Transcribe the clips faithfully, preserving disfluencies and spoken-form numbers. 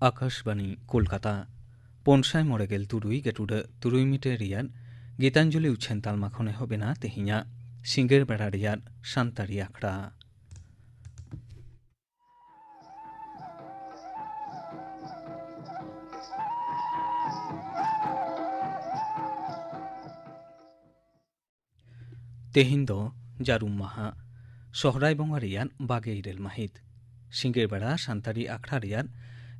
ᱟᱠᱟᱥᱵᱟᱱᱤ ᱠᱳᱞᱠᱟᱛᱟ᱾ ᱯᱩᱱ ᱥᱟᱭ ᱢᱚᱬᱮ ᱜᱮᱞ ᱛᱩᱨᱩᱭ ᱜᱮᱴᱩᱰᱟᱹᱜ ᱛᱩᱨᱩᱭ ᱢᱤᱴᱟᱨ ᱨᱮᱭᱟᱜ ᱜᱤᱛᱟᱧᱡᱚᱞᱤ ᱩᱪᱷᱟᱹᱱ ᱛᱟᱞᱢᱟ ᱠᱷᱚᱱ ᱮᱦᱚᱵ ᱮᱱᱟ ᱛᱮᱦᱮᱧᱟᱜ ᱥᱤᱸᱜᱟᱹᱲ ᱵᱮᱲᱟ ᱨᱮᱭᱟᱜ ᱥᱟᱱᱛᱟᱲᱤ ᱟᱠᱷᱲᱟ᱾ ᱛᱮᱦᱮᱧ ᱫᱚ ᱡᱟᱹᱨᱩᱢ ᱢᱟᱦᱟ, ᱥᱚᱦᱨᱟᱭ ᱵᱚᱸᱜᱟ ᱨᱮᱭᱟᱜ ᱵᱟᱜᱮ ᱤᱨᱟᱹᱞ ᱢᱟᱹᱦᱤᱛ᱾ ᱥᱤᱸᱜᱟᱹᱲ ᱵᱮᱲᱟ ᱥᱟᱱᱛᱟᱲᱤ ᱟᱠᱷᱲᱟ ᱨᱮᱭᱟᱜ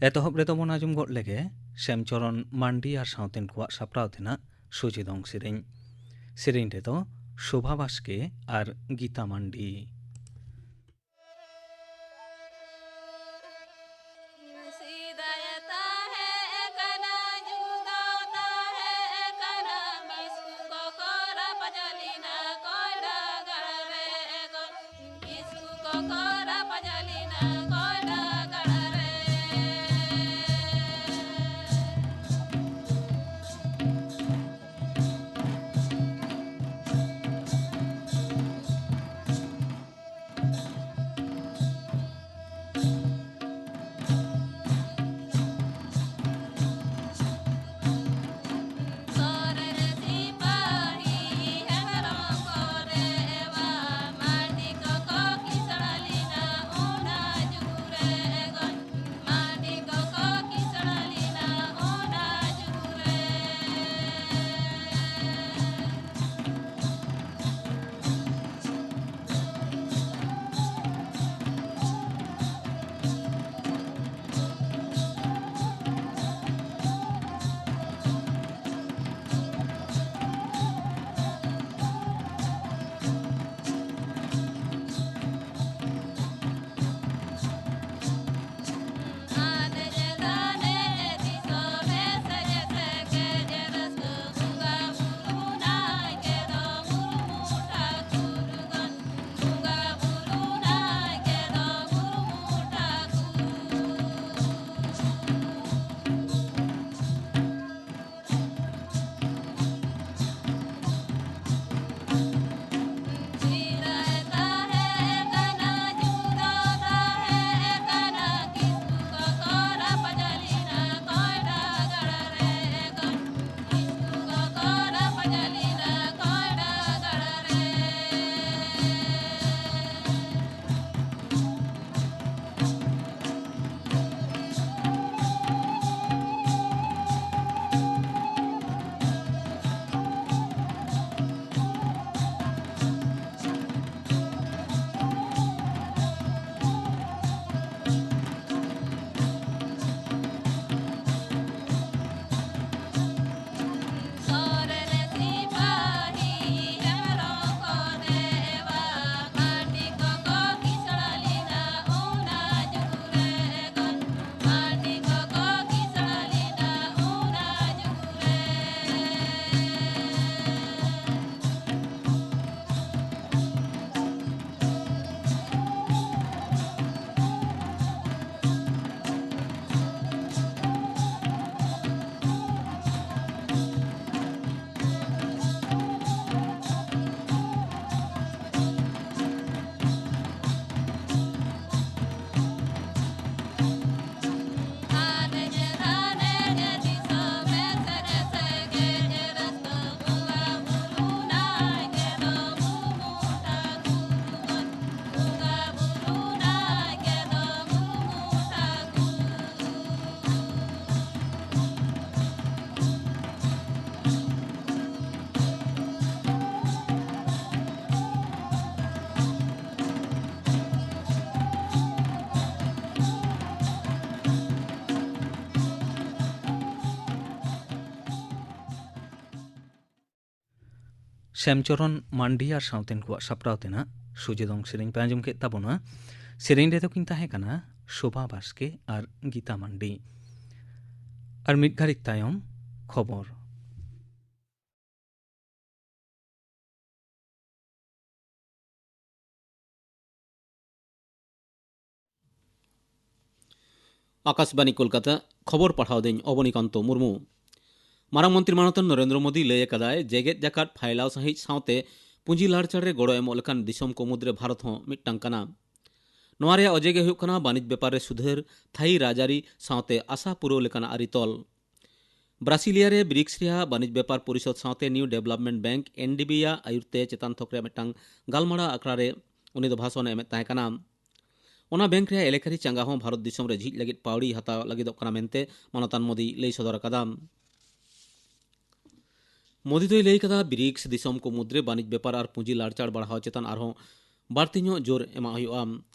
ᱮᱛᱚᱦᱚᱵ ᱨᱮᱫᱚ ᱵᱚᱱ ᱟᱸᱡᱚᱢ ᱜᱚᱫ ᱞᱮᱜᱮ ᱥᱮᱢᱪᱚᱨᱚᱱ ᱢᱟᱱᱰᱤ ᱟᱨ ᱥᱟᱶᱛᱮᱱ ᱠᱚᱣᱟᱜ ᱥᱟᱯᱲᱟᱣ ᱛᱮᱱᱟᱜ ᱥᱚᱡᱷᱮ ᱫᱚᱝ ᱥᱮᱨᱮᱧ᱾ ᱥᱮᱨᱮᱧ ᱨᱮᱫᱚ ᱥᱳᱵᱷᱟ ᱵᱟᱥᱠᱮ ᱟᱨ ᱜᱤᱛᱟ ᱢᱟᱱᱰᱤ᱾ ᱥᱮᱫᱟᱭ ᱛᱟᱦᱮᱸ ᱠᱟᱱᱟ, ᱡᱩᱫᱟᱹ ᱛᱟᱦᱮᱸ ᱠᱟᱱᱟ, ᱠᱤᱥᱠᱩ ᱠᱚᱠᱚ ᱨᱟᱯᱟᱪᱟᱜ ᱞᱮᱱᱟ ᱠᱚᱭᱰᱟ ᱜᱟᱲ ᱨᱮ ᱜᱚ-, ᱠᱤᱥᱠᱩ ᱠᱚᱠᱚ ᱨᱟᱯᱟᱪᱟᱜ ᱞᱮᱱᱟ ᱠᱚᱭᱰᱟ ᱜᱟᱲ ᱨᱮ᱾ ᱥᱮᱢᱪᱚᱨᱚᱱ ᱢᱟᱱᱰᱤ ᱟᱨ ᱥᱟᱶᱛᱮᱱ ᱠᱚᱣᱟᱜ ᱥᱟᱯᱲᱟᱣ ᱛᱮᱱᱟᱜ ᱥᱩᱡᱮ ᱫᱚᱝ ᱥᱮᱨᱮᱧ ᱯᱮ ᱟᱸᱡᱚᱢ ᱠᱮᱫ ᱛᱟᱵᱚᱱᱟ᱾ ᱥᱮᱨᱮᱧ ᱨᱮᱫᱚ ᱠᱤᱱ ᱛᱟᱦᱮᱸ ᱠᱟᱱᱟ ᱥᱳᱵᱷᱟ ᱵᱟᱥᱠᱮ ᱟᱨ ᱜᱤᱛᱟ ᱢᱟᱱᱰᱤ᱾ ᱟᱨ ᱢᱤᱫ ᱜᱷᱟᱹᱲᱤᱡ ᱛᱟᱭᱚᱢ ᱠᱷᱚᱵᱚᱨ᱾ ᱟᱠᱟᱥᱵᱟᱱᱤ ᱠᱳᱞᱠᱟᱛᱟ, ᱠᱷᱚᱵᱚᱨ ᱯᱟᱲᱦᱟᱣ ᱫᱟᱹᱧ ᱚᱵᱚᱱᱤᱠᱟᱱᱛᱚ ᱢᱩᱨᱢᱩ᱾ ᱢᱟᱨᱟᱝ ᱢᱚᱱᱛᱨᱤ ᱢᱟᱱᱚᱛᱟᱱ ᱱᱚᱨᱮᱱᱫᱨᱚ ᱢᱳᱫᱤ ᱞᱟᱹᱭ ᱟᱠᱟᱫᱟᱭ, ᱡᱮᱜᱮᱛ ᱡᱟᱠᱟᱛ ᱯᱷᱟᱭᱞᱟᱣ ᱥᱟᱹᱦᱤᱡ ᱥᱟᱶᱛᱮ ᱯᱩᱸᱡᱤ ᱞᱟᱲᱪᱟᱲ ᱨᱮ ᱜᱚᱲᱚ ᱮᱢᱚᱜ ᱞᱮᱠᱟᱱ ᱫᱤᱥᱚᱢ ᱠᱚ ᱢᱩᱫᱽᱨᱮ ᱵᱷᱟᱨᱚᱛ ᱦᱚᱸ ᱢᱤᱫᱴᱟᱝ ᱠᱟᱱᱟ᱾ ᱱᱚᱣᱟ ᱨᱮᱭᱟᱜ ᱚᱡᱮ ᱜᱮ ᱦᱩᱭᱩᱜ ᱠᱟᱱᱟ ᱵᱟᱹᱱᱤᱡᱽ ᱵᱮᱯᱟᱨ ᱨᱮ ᱥᱩᱫᱷᱟᱹᱨ, ᱛᱷᱟᱭᱤ ᱨᱟᱡᱽᱟᱹᱨᱤ ᱥᱟᱶᱛᱮ ᱟᱥᱟ ᱯᱩᱨᱟᱹᱣ ᱞᱮᱠᱟᱱᱟᱜ ᱟᱹᱨᱤ ᱛᱚᱞ᱾ ᱵᱨᱟᱥᱤᱞᱤᱭᱟ ᱨᱮ ᱵᱨᱤᱠᱥ ᱨᱮᱭᱟᱜ ᱵᱟᱹᱱᱤᱡᱽ ᱵᱮᱯᱟᱨ ᱯᱚᱨᱤᱥᱚᱫᱽ ᱥᱟᱶᱛᱮ ᱱᱤᱭᱩ ᱰᱮᱵᱷᱞᱚᱯᱢᱮᱱᱴ ᱵᱮᱝᱠ, ᱮᱱ ᱰᱤ ᱵᱤ, ᱟᱜ ᱟᱹᱭᱩᱨ ᱛᱮ ᱪᱮᱛᱟᱱ ᱛᱷᱚᱠ ᱨᱮᱭᱟᱜ ᱢᱤᱫᱴᱟᱝ ᱜᱟᱞᱢᱟᱨᱟᱣ ᱟᱠᱷᱲᱟ ᱨᱮ ᱩᱱᱤ ᱫᱚ ᱵᱷᱟᱥᱚᱱ ᱮ ᱮᱢᱮᱫ ᱛᱟᱦᱮᱸ ᱠᱟᱱᱟ᱾ ᱚᱱᱟ ᱵᱮᱝᱠ ᱨᱮᱭᱟᱜ ᱮᱞᱮᱠᱟᱨᱤ ᱪᱟᱸᱜᱟ ᱦᱚᱸ ᱵᱷᱟᱨᱚᱛ ᱫᱤᱥᱚᱢ ᱨᱮ ᱡᱷᱤᱡ ᱞᱟᱹᱜᱤᱫ ᱯᱟᱹᱣᱲᱤ ᱦᱟᱛᱟᱣ ᱞᱟᱹᱜᱤᱫᱚᱜ ᱠᱟᱱᱟ ᱢᱮᱱᱛᱮ ᱢᱟᱱᱚᱛᱟᱱ ᱢᱳᱫᱤ ᱞᱟᱹᱭ ᱥᱚᱫᱚᱨ ᱟᱠᱟᱫᱟ᱾ ᱢᱳᱫᱤ ᱫᱚᱭ ᱞᱟᱹᱭ ᱠᱟᱫᱟ, ᱵᱨᱤᱠᱥ ᱫᱤᱥᱚᱢ ᱠᱚ ᱢᱩᱫᱽᱨᱮ ᱵᱟᱹᱱᱤᱡᱽ ᱵᱮᱯᱟᱨ ᱟᱨ ᱯᱩᱸᱡᱤ ᱞᱟᱲᱪᱟᱲ ᱵᱟᱲᱦᱟᱣ ᱪᱮᱛᱟᱱ ᱟᱨᱦᱚᱸ ᱵᱟᱹᱲᱛᱤ ᱧᱚᱜ ᱡᱳᱨ ᱮᱢᱟᱜ ᱦᱩᱭᱩᱜᱼᱟ᱾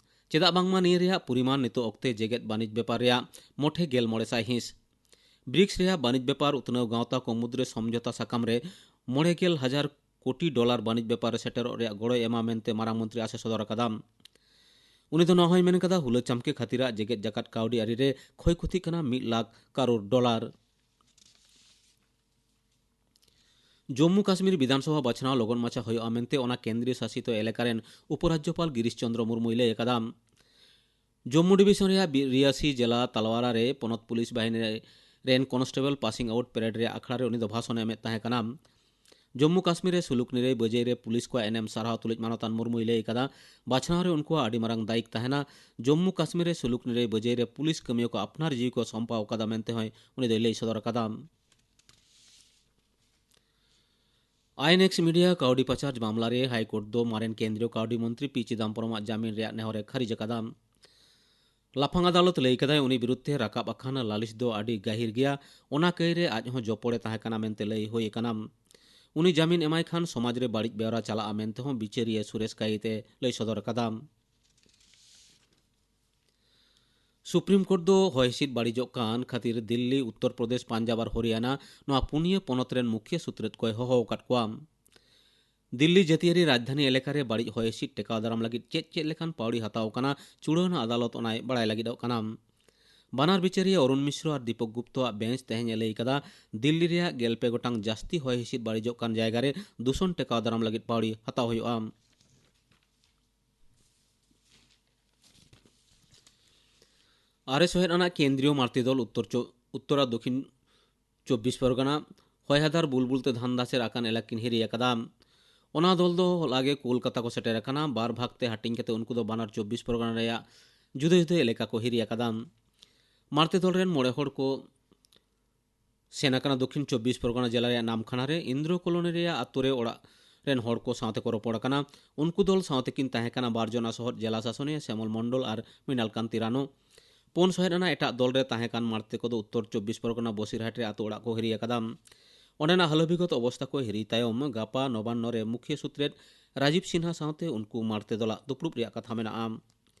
ᱪᱮᱫᱟᱜ ᱵᱟᱝᱢᱟ ᱱᱤᱭᱟᱹ ᱨᱮᱭᱟᱜ ᱯᱚᱨᱤᱢᱟᱱ ᱱᱤᱛᱚᱜ ᱚᱠᱛᱮ ᱡᱮᱜᱮᱛ ᱵᱟᱹᱱᱤᱡᱽ ᱵᱮᱯᱟᱨ ᱨᱮᱭᱟᱜ ᱢᱚᱴᱷᱮ ᱜᱮᱞ ᱢᱚᱬᱮ ᱥᱟᱭ ᱦᱤᱸᱥ᱾ ᱵᱨᱤᱠᱥ ᱨᱮᱭᱟᱜ ᱵᱟᱹᱱᱤᱡᱽ ᱵᱮᱯᱟᱨ ᱩᱛᱱᱟᱹᱣ ᱜᱟᱶᱛᱟ ᱠᱚ ᱢᱩᱫᱽᱨᱮ ᱥᱚᱢᱡᱷᱚᱛᱟ ᱥᱟᱠᱟᱢ ᱨᱮ ᱢᱚᱬᱮ ᱜᱮᱞ ᱦᱟᱡᱟᱨ ᱠᱳᱴᱤ ᱰᱚᱞᱟᱨ ᱵᱟᱹᱱᱤᱡᱽ ᱵᱮᱯᱟᱨ ᱨᱮ ᱥᱮᱴᱮᱨᱚᱜ ᱨᱮᱭᱟᱜ ᱜᱚᱲᱚᱭ ᱮᱢᱟ ᱢᱮᱱᱛᱮ ᱢᱟᱨᱟᱝ ᱢᱚᱱᱛᱨᱤ ᱟᱥᱟ ᱥᱚᱫᱚᱨ ᱟᱠᱟᱫᱟ᱾ ᱩᱱᱤ ᱫᱚ ᱱᱚᱣᱟ ᱦᱚᱸᱭ ᱢᱮᱱ ᱠᱟᱫᱟ, ᱦᱩᱞᱟᱹ ᱪᱟᱢᱠᱮ ᱠᱷᱟᱹᱛᱤᱨᱟᱜ ᱡᱮᱜᱮᱛ ᱡᱟᱠᱟᱛ ᱠᱟᱹᱣᱰᱤ ᱟᱹᱨᱤ ᱨᱮ ᱠᱷᱚᱭ ᱠᱷᱚᱛᱤᱜ ᱠᱟᱱᱟ ᱢᱤᱫ ᱞᱟᱠᱷ ᱠᱟᱨᱳᱲ ᱰᱚᱞᱟᱨ᱾ ᱡᱚᱢᱢᱩ ᱠᱟᱥᱢᱤᱨ ᱵᱤᱫᱷᱟᱱ ᱥᱚᱵᱷᱟ ᱵᱟᱪᱷᱱᱟᱣ ᱞᱚᱜᱚᱱ ᱢᱟᱪᱷᱟ ᱦᱩᱭᱩᱜᱼᱟ ᱢᱮᱱᱛᱮ ᱚᱱᱟ ᱠᱮᱱᱫᱨᱤᱭᱚ ᱥᱟᱥᱤᱛ ᱮᱞᱟᱠᱟ ᱨᱮᱱ ᱩᱯᱚᱨᱟᱡᱽᱡᱚᱯᱟᱞ ᱜᱤᱨᱤᱥ ᱪᱚᱱᱫᱨᱚ ᱢᱩᱨᱢᱩᱭ ᱞᱟᱹᱭ ᱟᱠᱟᱫᱟ᱾ ᱡᱚᱢᱢᱩ ᱰᱤᱵᱤᱥᱚᱱ ᱨᱮᱭᱟᱜ ᱵᱤ-, ᱨᱤᱭᱟᱥᱤ ᱡᱮᱞᱟ ᱛᱟᱞᱣᱟᱨᱟ ᱨᱮ ᱯᱚᱱᱚᱛ ᱯᱩᱞᱤᱥ ᱵᱟᱦᱤᱱᱤ ᱨᱮ-, ᱨᱮᱱ ᱠᱚᱱᱥᱴᱮᱵᱚᱞ ᱯᱟᱥᱤᱝ ᱟᱣᱩᱴ ᱯᱮᱨᱮᱰ ᱨᱮᱭᱟᱜ ᱟᱠᱷᱲᱟ ᱨᱮ ᱩᱱᱤ ᱫᱚ ᱵᱷᱟᱥᱚᱱ ᱮ ᱮᱢᱮᱫ ᱛᱟᱦᱮᱸ ᱠᱟᱱᱟ᱾ ᱡᱚᱢᱢᱩ ᱠᱟᱥᱢᱤᱨ ᱨᱮ ᱥᱩᱞᱩᱠ ᱱᱤᱨᱟᱹᱭ ᱵᱟᱹᱡᱟᱹᱭ ᱨᱮ ᱯᱩᱞᱤᱥ ᱠᱚᱣᱟᱜ ᱮᱱᱮᱢ ᱥᱟᱨᱦᱟᱣ ᱛᱩᱞᱩᱡ ᱢᱟᱱᱚᱛᱟᱱ ᱢᱩᱨᱢᱩᱭ ᱞᱟᱹᱭ ᱟᱠᱟᱫᱟ, ᱵᱟᱪᱷᱱᱟᱣ ᱨᱮ ᱩᱱᱠᱩᱣᱟᱜ ᱟᱹᱰᱤ ᱢᱟᱨᱟᱝ ᱫᱟᱭᱤᱠ ᱛᱟᱦᱮᱱᱟ᱾ ᱡᱚᱢᱢᱩ ᱠᱟᱥᱢᱤᱨ ᱨᱮ ᱥᱩᱞᱩᱠ ᱱᱤᱨᱟᱹᱭ ᱵᱟᱹᱡᱟᱹᱭ ᱨᱮ ᱯᱩᱞᱤᱥ ᱠᱟᱹᱢᱤᱭᱟᱹ ᱠᱚ ᱟᱯᱱᱟᱨ ᱡᱤᱣᱤ ᱠᱚ ᱥᱟᱢᱯᱟᱣ ᱟᱠᱟᱫᱟ ᱢᱮᱱᱛᱮ ᱦᱚᱸᱭ ᱩᱱᱤ ᱫᱚᱭ ᱞᱟᱹᱭ ᱥᱚᱫᱚᱨ ᱟᱠᱟᱫᱟ᱾ ᱟᱭᱮᱱᱮᱠᱥ ᱢᱤᱰᱤᱭᱟ ᱠᱟᱹᱣᱰᱤ ᱯᱟᱪᱟᱨ ᱢᱟᱢᱞᱟ ᱨᱮ ᱦᱟᱭ ᱠᱳᱨᱴ ᱫᱚ ᱢᱟᱨᱮᱱ ᱠᱮᱱᱫᱨᱤᱭᱚ ᱠᱟᱹᱣᱰᱤ ᱢᱚᱱᱛᱨᱤ ᱯᱤ ᱪᱤᱫᱟᱢᱵᱚᱨᱚᱢᱟᱜ ᱡᱟᱢᱤᱱ ᱨᱮᱭᱟᱜ ᱱᱮᱦᱚᱨ ᱮ ᱠᱷᱟᱨᱤᱡ ᱟᱠᱟᱫᱟ᱾ ᱞᱟᱯᱷᱟᱝ ᱟᱫᱟᱞᱚᱛ ᱞᱟᱹᱭ ᱠᱟᱫᱟᱭ, ᱩᱱᱤ ᱵᱤᱨᱩᱫᱷ ᱛᱮ ᱨᱟᱠᱟᱵ ᱟᱠᱟᱱ ᱞᱟᱹᱞᱤᱥ ᱫᱚ ᱟᱹᱰᱤ ᱜᱟᱹᱦᱤᱨ ᱜᱮᱭᱟ, ᱚᱱᱟ ᱠᱟᱹᱭ ᱨᱮ ᱟᱡ ᱦᱚᱸ ᱡᱚᱯᱚᱲ ᱮ ᱛᱟᱦᱮᱸ ᱠᱟᱱᱟ ᱢᱮᱱᱛᱮ ᱞᱟᱹᱭ ᱦᱩᱭ ᱟᱠᱟᱱᱟ᱾ ᱩᱱᱤ ᱡᱟᱢᱤᱱ ᱮᱢᱟᱭ ᱠᱷᱟᱱ ᱥᱚᱢᱟᱡᱽ ᱨᱮ ᱵᱟᱹᱲᱤᱡ ᱵᱮᱣᱨᱟ ᱪᱟᱞᱟᱜᱼᱟ ᱢᱮᱱᱛᱮ ᱦᱚᱸ ᱵᱤᱪᱟᱹᱨᱤᱭᱟᱹ ᱥᱩᱨᱮᱥ ᱠᱟᱭᱤᱛ ᱮ ᱞᱟᱹᱭ ᱥᱚᱫᱚᱨ ᱟᱠᱟᱫᱟ᱾ ᱥᱩᱯᱨᱤᱢ ᱠᱳᱨᱴ ᱫᱚ ᱦᱚᱭ ᱦᱤᱸᱥᱤᱫ ᱵᱟᱹᱲᱤᱡᱚᱜ ᱠᱟᱱ ᱠᱷᱟᱹᱛᱤᱨ ᱫᱤᱞᱞᱤ, ᱩᱛᱛᱚᱨ ᱯᱨᱚᱫᱮᱥ, ᱯᱟᱧᱡᱟᱵᱽ ᱟᱨ ᱦᱚᱨᱤᱭᱟᱱᱟ ᱱᱚᱣᱟ ᱯᱩᱱᱭᱟᱹ ᱯᱚᱱᱚᱛ ᱨᱮᱱ ᱢᱩᱠᱷᱤᱭᱟᱹ ᱥᱩᱛᱨᱮᱛ ᱠᱚᱭ ᱦᱚᱦᱚ ᱟᱠᱟᱫ ᱠᱚᱣᱟ᱾ ᱫᱤᱞᱞᱤ ᱡᱟᱹᱛᱤᱭᱟᱹᱨᱤ ᱨᱟᱡᱽᱫᱷᱟᱱᱤ ᱮᱞᱟᱠᱟ ᱨᱮ ᱵᱟᱹᱲᱤᱡ ᱦᱚᱭ ᱦᱤᱸᱥᱤᱫ ᱴᱮᱠᱟᱣ ᱫᱟᱨᱟᱢ ᱞᱟᱹᱜᱤᱫ ᱪᱮᱫ ᱪᱮᱫ ᱞᱮᱠᱟᱱ ᱯᱟᱹᱣᱲᱤ ᱦᱟᱛᱟᱣ ᱠᱟᱱᱟ, ᱪᱩᱲᱟᱹᱣᱱᱟ ᱟᱫᱟᱞᱚᱛ ᱚᱱᱟᱭ ᱵᱟᱲᱟᱭ ᱞᱟᱹᱜᱤᱫᱚᱜ ᱠᱟᱱᱟ᱾ ᱵᱟᱱᱟᱨ ᱵᱤᱪᱟᱹᱨᱤᱭᱟᱹ ᱚᱨᱩᱱ ᱢᱤᱥᱨᱚ ᱟᱨ ᱫᱤᱯᱚᱠ ᱜᱩᱯᱛᱚᱣᱟᱜ ᱵᱮᱧᱪ ᱛᱮᱦᱮᱧ ᱮ ᱞᱟᱹᱭ ᱠᱟᱫᱟ, ᱫᱤᱞᱞᱤ ᱨᱮᱭᱟᱜ ᱜᱮᱞ ᱯᱮ ᱜᱚᱴᱟᱝ ᱡᱟᱹᱥᱛᱤ ᱦᱚᱭ ᱦᱤᱸᱥᱤᱫ ᱵᱟᱹᱲᱤᱡᱚᱜ ᱠᱟᱱ ᱡᱟᱭᱜᱟ ᱨᱮ ᱫᱩᱥᱚᱱ ᱴᱮᱠᱟᱣ ᱫᱟᱨᱟᱢ ᱞᱟᱹᱜᱤᱫ ᱯᱟᱹᱣᱲᱤ ᱦᱟᱛᱟᱣ ᱦᱩᱭᱩᱜᱼᱟ᱾ ᱟᱨᱮ ᱥᱚᱦᱮᱫ ᱟᱱᱟᱜ ᱠᱮᱱᱫᱨᱤᱭᱚ ᱢᱟᱨᱛᱤ ᱫᱚᱞ ᱩᱛᱛᱚᱨ ᱪᱚ-, ᱩᱛᱛᱚᱨ ᱟᱨ ᱫᱚᱠᱷᱤᱱ ᱪᱚᱵᱵᱤᱥ ᱯᱚᱨᱜᱚᱱᱟ ᱦᱚᱭ ᱦᱟᱫᱟᱨ ᱵᱩᱞᱵᱩᱞ ᱛᱮ ᱫᱷᱟᱱᱫᱟ ᱥᱮᱨ ᱟᱠᱟᱱ ᱮᱞᱟᱠᱟ ᱠᱤᱱ ᱦᱤᱨᱤ ᱟᱠᱟᱫᱟ᱾ ᱚᱱᱟ ᱫᱚᱞ ᱫᱚ ᱦᱚᱞᱟ ᱜᱮ ᱠᱳᱞᱠᱟᱛᱟ ᱠᱚ ᱥᱮᱴᱮᱨ ᱟᱠᱟᱱᱟ᱾ ᱵᱟᱨ ᱵᱷᱟᱜᱽ ᱛᱮ ᱦᱟᱹᱴᱤᱧ ᱠᱟᱛᱮ ᱩᱱᱠᱩ ᱫᱚ ᱵᱟᱱᱟᱨ ᱪᱚᱵᱵᱤᱥ ᱯᱚᱨᱜᱚᱱᱟ ᱨᱮᱭᱟᱜ ᱡᱩᱫᱟᱹ ᱡᱩᱫᱟᱹ ᱮᱞᱟᱠᱟ ᱠᱚ ᱦᱤᱨᱤ ᱟᱠᱟᱫᱟ᱾ ᱢᱟᱨᱛᱮ ᱫᱚᱞ ᱨᱮᱱ ᱢᱚᱬᱮ ᱦᱚᱲ ᱠᱚ ᱥᱮᱱ ᱟᱠᱟᱱᱟ ᱫᱚᱠᱷᱤᱱ ᱪᱚᱵᱵᱤᱥ ᱯᱚᱨᱜᱚᱱᱟ ᱡᱮᱞᱟ ᱨᱮᱭᱟᱜ ᱱᱟᱢᱠᱷᱟᱱᱟ ᱨᱮ ᱤᱱᱫᱨᱚ ᱠᱚᱞᱚᱱᱤ ᱨᱮᱭᱟᱜ ᱟᱛᱳ ᱨᱮ ᱚᱲᱟᱜ ᱨᱮᱱ ᱦᱚᱲ ᱠᱚ ᱥᱟᱶᱛᱮ ᱠᱚ ᱨᱚᱯᱚᱲ ᱟᱠᱟᱱᱟ᱾ ᱩᱱᱠᱩ ᱫᱚᱞ ᱥᱟᱶᱛᱮ ᱠᱤᱱ ᱛᱟᱦᱮᱸ ᱠᱟᱱᱟ ᱵᱟᱨ ᱡᱚᱱᱟ ᱥᱚᱦᱚᱫ ᱡᱮᱞᱟ ᱥᱟᱥᱚᱱᱤᱭᱟᱹ ᱥᱮᱢᱚᱞ ᱢᱚᱱᱰᱚᱞ ᱟᱨ ᱢᱤᱱᱟᱞ ᱠᱟᱱᱛᱤ ᱨᱟᱱᱳ᱾ ᱯᱩᱱ ᱥᱚᱦᱮᱫ ᱟᱱᱟᱜ ᱮᱴᱟᱜ ᱫᱚᱞ ᱨᱮ ᱛᱟᱦᱮᱸ ᱠᱟᱱ ᱢᱟᱨᱛᱮ ᱠᱚᱫᱚ ᱩᱛᱛᱚᱨ ᱪᱚᱵᱵᱤᱥ ᱯᱚᱨᱜᱚᱱᱟ ᱵᱚᱥᱤᱨᱦᱟᱴ ᱨᱮ ᱟᱛᱳ ᱚᱲᱟᱜ ᱠᱚ ᱦᱤᱨᱤ ᱟᱠᱟᱫᱟ᱾ ᱚᱸᱰᱮᱱᱟᱜ ᱦᱟᱞᱚ ᱵᱤᱜᱚᱛ ᱚᱵᱚᱥᱛᱟ ᱠᱚ ᱦᱤᱨᱤ ᱛᱟᱭᱚᱢ ᱜᱟᱯᱟ ᱱᱚᱵᱟᱱᱱᱚ ᱨᱮ ᱢᱩᱠᱷᱤᱭᱟᱹ ᱥᱩᱛᱨᱮᱛ ᱨᱟᱡᱤᱵᱽ ᱥᱤᱱᱦᱟ ᱥᱟᱶᱛᱮ ᱩᱱᱠᱩ ᱢᱟᱨᱛᱮ ᱫᱚᱞᱟᱜ ᱫᱩᱯᱲᱩᱵ ᱨᱮᱭᱟᱜ ᱠᱟᱛᱷᱟ ᱢᱮᱱᱟᱜᱼᱟ᱾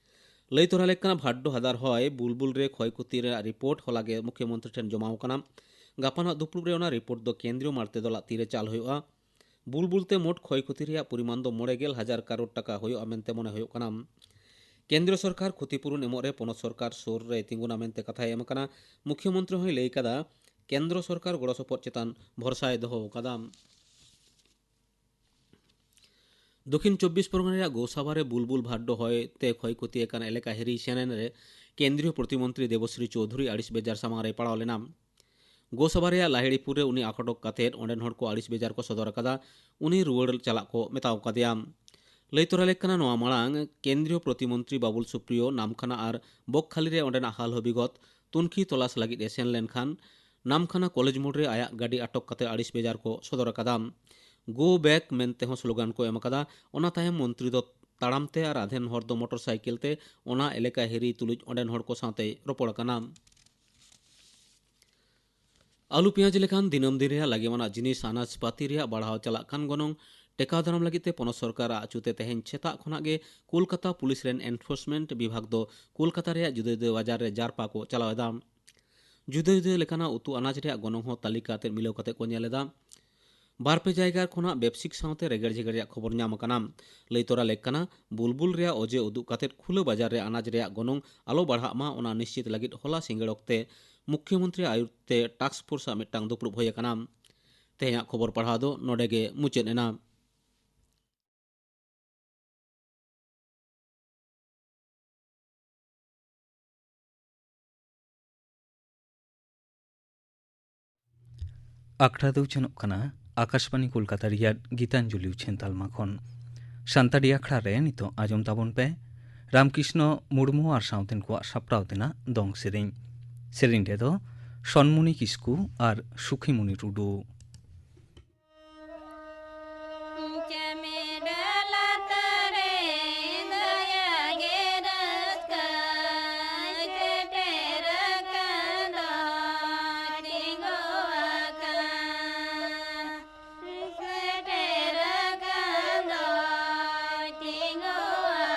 ᱞᱟᱹᱭ ᱛᱚᱨᱟ ᱞᱮᱠ ᱠᱟᱱᱟ, ᱵᱷᱟᱰᱰᱳ ᱦᱟᱫᱟᱨ ᱦᱚᱭ ᱵᱩᱞᱵᱩᱞ ᱨᱮ ᱠᱷᱚᱭ ᱠᱷᱚᱛᱤ ᱨᱮᱭᱟᱜ ᱨᱤᱯᱳᱨᱴ ᱦᱚᱞᱟ ᱜᱮ ᱢᱩᱠᱷᱭᱟᱹ ᱢᱚᱱᱛᱨᱤ ᱴᱷᱮᱱ ᱡᱚᱢᱟᱣ ᱟᱠᱟᱱᱟ᱾ ᱜᱟᱯᱟᱱᱟᱜ ᱫᱩᱯᱲᱩᱵ ᱨᱮ ᱚᱱᱟ ᱨᱤᱯᱳᱨᱴ ᱫᱚ ᱠᱮᱱᱫᱨᱤᱭᱚ ᱢᱟᱨᱛᱮ ᱫᱚᱞᱟᱜ ᱛᱤᱨᱮ ᱪᱟᱞ ᱦᱩᱭᱩᱜᱼᱟ᱾ ᱵᱩᱞᱵᱩᱞ ᱛᱮ ᱢᱳᱴ ᱠᱷᱚᱭ ᱠᱷᱚᱛᱤ ᱨᱮᱭᱟᱜ ᱯᱚᱨᱤᱢᱟᱱ ᱫᱚ ᱢᱚᱬᱮ ᱜᱮᱞ ᱦᱟᱡᱟᱨ ᱠᱟᱨᱳᱲ ᱴᱟᱠᱟ ᱦᱩᱭᱩᱜᱼᱟ ᱢᱮᱱᱛᱮ ᱢᱚᱱᱮ ᱦᱩᱭᱩᱜ ᱠᱟᱱᱟ᱾ ᱠᱮᱱᱫᱨᱚ ᱥᱚᱨᱠᱟᱨ ᱠᱷᱚᱛᱤᱯᱩᱨᱩᱱ ᱮᱢᱚᱜ ᱨᱮ ᱯᱚᱱᱚᱛ ᱥᱚᱨᱠᱟᱨ ᱥᱩᱨ ᱨᱮ ᱛᱤᱸᱜᱩᱱᱟ ᱢᱮᱱᱛᱮ ᱠᱟᱛᱷᱟᱭ ᱮᱢ ᱟᱠᱟᱱᱟ᱾ ᱢᱩᱠᱷᱭᱟᱹ ᱢᱚᱱᱛᱨᱤ ᱦᱚᱸᱭ ᱞᱟᱹᱭ ᱠᱟᱫᱟ, ᱠᱮᱱᱫᱨᱚ ᱥᱚᱨᱠᱟᱨ ᱜᱚᱲᱚ ᱥᱚᱯᱚᱦᱚᱫ ᱪᱮᱛᱟᱱ ᱵᱷᱚᱨᱥᱟᱭ ᱫᱚᱦᱚ ᱟᱠᱟᱫᱟ᱾ ᱫᱚᱠᱷᱤᱱ ᱪᱚᱵᱵᱤᱥ ᱯᱚᱨᱜᱚᱱᱟ ᱨᱮᱭᱟᱜ ᱜᱳᱥᱟᱵᱟ ᱨᱮ ᱵᱩᱞᱵᱩᱞ ᱵᱷᱟᱰᱰᱳ ᱦᱚᱭ ᱛᱮ ᱠᱷᱚᱭ ᱠᱷᱚᱛᱤ ᱟᱠᱟᱱ ᱮᱞᱟᱠᱟ ᱦᱤᱨᱤ ᱥᱮᱱᱮᱱ ᱨᱮ ᱠᱮᱱᱫᱨᱤᱭᱚ ᱯᱨᱚᱛᱤᱢᱚᱱᱛᱨᱤ ᱫᱮᱵᱚᱥᱨᱤ ᱪᱳᱣᱫᱷᱩᱨᱤ ᱟᱹᱲᱤᱥ ᱵᱮᱡᱟᱨ ᱥᱟᱢᱟᱝ ᱨᱮᱭ ᱯᱟᱲᱟᱣ ᱞᱮᱱᱟ᱾ ᱜᱳᱥᱟᱵᱟ ᱨᱮᱭᱟᱜ ᱞᱟᱦᱤᱲᱤᱯᱩᱨ ᱨᱮ ᱩᱱᱤ ᱟᱠᱚᱴᱚᱠ ᱠᱟᱛᱮᱫ ᱚᱸᱰᱮᱱ ᱦᱚᱲ ᱠᱚ ᱟᱹᱲᱤᱥ ᱵᱮᱡᱟᱨ ᱠᱚ ᱥᱚᱫᱚᱨ ᱟᱠᱟᱫᱟ᱾ ᱩᱱᱤ ᱨᱩᱣᱟᱹᱲ ᱪᱟᱞᱟᱜ ᱠᱚ ᱢᱮᱛᱟᱣ ᱟᱠᱟᱫᱮᱭᱟ᱾ ᱞᱟᱹᱭ ᱛᱚᱨᱟ ᱞᱮᱠ ᱠᱟᱱᱟ, ᱱᱚᱣᱟ ᱢᱟᱲᱟᱝ ᱠᱮᱱᱫᱨᱤᱭᱚ ᱯᱨᱚᱛᱤᱢᱚᱱᱛᱨᱤ ᱵᱟᱵᱩᱞ ᱥᱩᱯᱨᱤᱭᱚ ᱱᱟᱢᱠᱷᱟᱱᱟ ᱟᱨ ᱵᱚᱠᱠᱷᱟᱞᱤ ᱨᱮ ᱚᱸᱰᱮᱱᱟᱜ ᱦᱟᱞ ᱦᱚᱵᱤᱜᱚᱛ ᱛᱩᱱᱠᱷᱤ ᱛᱚᱞᱟᱥ ᱞᱟᱹᱜᱤᱫ ᱮ ᱥᱮᱱ ᱞᱮᱱᱠᱷᱟᱱ ᱱᱟᱢᱠᱷᱟᱱᱟ ᱠᱚᱞᱮᱡᱽ ᱢᱳᱲ ᱨᱮ ᱟᱭᱟᱜ ᱜᱟᱹᱰᱤ ᱟᱴᱚᱠ ᱠᱟᱛᱮ ᱟᱹᱲᱤᱥ ᱵᱮᱡᱟᱨ ᱠᱚ ᱥᱚᱫᱚᱨ ᱟᱠᱟᱫᱟ᱾ "Go back" ᱢᱮᱱᱛᱮ ᱦᱚᱸ ᱥᱞᱳᱜᱟᱱ ᱠᱚ ᱮᱢ ᱟᱠᱟᱫᱟ᱾ ᱚᱱᱟ ᱛᱟᱭᱚᱢ ᱢᱚᱱᱛᱨᱤ ᱫᱚ ᱛᱟᱲᱟᱢ ᱛᱮ ᱟᱨ ᱟᱫᱷᱮᱱ ᱦᱚᱲ ᱫᱚ ᱢᱚᱴᱚᱨ ᱥᱟᱭᱠᱮᱞ ᱛᱮ ᱚᱱᱟ ᱮᱞᱟᱠᱟ ᱦᱤᱨᱤ ᱛᱩᱞᱩᱡ ᱚᱸᱰᱮᱱ ᱦᱚᱲ ᱠᱚ ᱥᱟᱶᱛᱮᱭ ᱨᱚᱯᱚᱲ ᱟᱠᱟᱱᱟ᱾ ᱟᱹᱞᱩ ᱯᱮᱸᱭᱟᱡᱽ ᱞᱮᱠᱟᱱ ᱫᱤᱱᱟᱹᱢ ᱫᱤᱱ ᱨᱮᱭᱟᱜ ᱞᱟᱜᱮᱢᱟᱱᱟᱜ ᱡᱤᱱᱤᱥ ᱟᱱᱟᱡᱽ ᱯᱟᱹᱛᱤ ᱨᱮᱭᱟᱜ ᱵᱟᱲᱦᱟᱣ ᱪᱟᱞᱟᱜ ᱠᱟᱱ ᱜᱚᱱᱚᱝ ᱴᱮᱠᱟᱣ ᱫᱟᱨᱟᱢ ᱞᱟᱹᱜᱤᱫ ᱛᱮ ᱯᱚᱱᱚᱛ ᱥᱚᱨᱠᱟᱨᱟᱜ ᱟᱹᱪᱩᱛᱮ ᱛᱮᱦᱮᱧ ᱥᱮᱛᱟᱜ ᱠᱷᱚᱱᱟᱜ ᱜᱮ ᱠᱳᱞᱠᱟᱛᱟ ᱯᱩᱞᱤᱥ ᱨᱮᱱ ᱮᱱᱯᱷᱳᱨᱥᱢᱮᱱᱴ ᱵᱤᱵᱷᱟᱜᱽ ᱫᱚ ᱠᱳᱞᱠᱟᱛᱟ ᱨᱮᱭᱟᱜ ᱡᱩᱫᱟᱹ ᱡᱩᱫᱟᱹ ᱵᱟᱡᱟᱨ ᱨᱮ ᱡᱟᱨᱯᱟ ᱠᱚ ᱪᱟᱞᱟᱣ ᱮᱫᱟ᱾ ᱡᱩᱫᱟᱹ ᱡᱩᱫᱟᱹ ᱞᱮᱠᱟᱱᱟᱜ ᱩᱛᱩ ᱟᱱᱟᱡᱽ ᱨᱮᱭᱟᱜ ᱜᱚᱱᱚᱝ ᱦᱚᱸ ᱛᱟᱹᱞᱤᱠᱟ ᱟᱛᱮ ᱢᱤᱞᱟᱹᱣ ᱠᱟᱛᱮ ᱠᱚ ᱧᱮᱞ ᱮᱫᱟ᱾ ᱵᱟᱨ ᱯᱮ ᱡᱟᱭᱜᱟ ᱠᱷᱚᱱᱟᱜ ᱵᱮᱵᱽᱥᱤᱠ ᱥᱟᱶᱛᱮ ᱨᱮᱜᱮᱲ ᱡᱷᱮᱜᱮᱲ ᱨᱮᱭᱟᱜ ᱠᱷᱚᱵᱚᱨ ᱧᱟᱢ ᱟᱠᱟᱱᱟ᱾ ᱞᱟᱹᱭ ᱛᱚᱨᱟ ᱞᱮᱠ ᱠᱟᱱᱟ, ᱵᱩᱞᱵᱩᱞ ᱨᱮᱭᱟᱜ ᱚᱡᱮ ᱩᱫᱩᱜ ᱠᱟᱛᱮ ᱠᱷᱩᱞᱟᱹ ᱵᱟᱡᱟᱨ ᱨᱮ ᱟᱱᱟᱡᱽ ᱨᱮᱭᱟᱜ ᱜᱚᱱᱚᱝ ᱟᱞᱚ ᱵᱟᱲᱦᱟᱜ ᱢᱟ, ᱚᱱᱟ ᱱᱤᱥᱪᱤᱛ ᱞᱟᱹᱜᱤᱫ ᱦᱚᱞᱟ ᱥᱤᱸᱜᱟᱹᱲ ᱚᱠᱛᱮ ᱢᱩᱠᱷᱭᱚᱢᱚᱱᱛᱨᱤ ᱟᱭᱩᱨ ᱛᱮ ᱴᱟᱥᱠ ᱯᱷᱳᱨᱥ ᱟᱜ ᱢᱤᱫᱴᱟᱝ ᱫᱩᱯᱲᱩᱵ ᱦᱩᱭ ᱟᱠᱟᱱᱟ᱾ ᱛᱮᱦᱮᱧᱟᱜ ᱠᱷᱚᱵᱚᱨ ᱯᱟᱲᱦᱟᱣ ᱫᱚ ᱱᱚᱰᱮ ᱜᱮ ᱢᱩᱪᱟᱹᱫ ᱮᱱᱟ᱾ ᱟᱠᱷᱲᱟ ᱫᱚ ᱩᱪᱷᱟᱹᱱᱚᱜ ᱠᱟᱱᱟ ᱟᱠᱟᱥᱵᱟᱱᱤ ᱠᱳᱞᱠᱟᱛᱟ ᱨᱮᱭᱟᱜ ᱜᱤᱛᱟᱧᱡᱚᱞᱤ ᱩᱪᱷᱟᱹᱱ ᱛᱟᱞᱢᱟ ᱠᱷᱚᱱ᱾ ᱥᱟᱱᱛᱟᱲᱤ ᱟᱠᱷᱲᱟ ᱨᱮ ᱱᱤᱛᱚᱜ ᱟᱸᱡᱚᱢ ᱛᱟᱵᱚᱱ ᱯᱮ ᱨᱟᱢᱠᱨᱤᱥᱱᱚ ᱢᱩᱨᱢᱩ ᱟᱨ ᱥᱟᱶᱛᱮᱱ ᱠᱚᱣᱟᱜ ᱥᱟᱯᱲᱟᱣ ᱛᱮᱱᱟᱜ ᱫᱚᱝ ᱥᱮᱨᱮᱧ᱾ ᱥᱮᱨᱮᱧ ᱨᱮᱫᱚ ᱥᱚᱱᱢᱩᱱᱤ ᱠᱤᱥᱠᱩ ᱟᱨ ᱥᱩᱠᱷᱤᱢᱩᱱᱤ ᱴᱩᱰᱩ᱾ ᱪᱮᱢᱮᱫ ᱞᱟᱛᱟᱨ ᱨᱮ ᱫᱟᱭᱟ ᱜᱮ ᱨᱟᱹᱥᱠᱟᱹᱭ ᱥᱮᱴᱮᱨ ᱟᱠᱟᱱ ᱫᱚ ᱛᱤᱸᱜᱩ ᱟᱠᱟᱱ, ᱥᱮᱴᱮᱨ ᱟᱠᱟᱱ ᱫᱚ ᱛᱤᱸᱜᱩ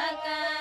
ᱟᱠᱟᱱ᱾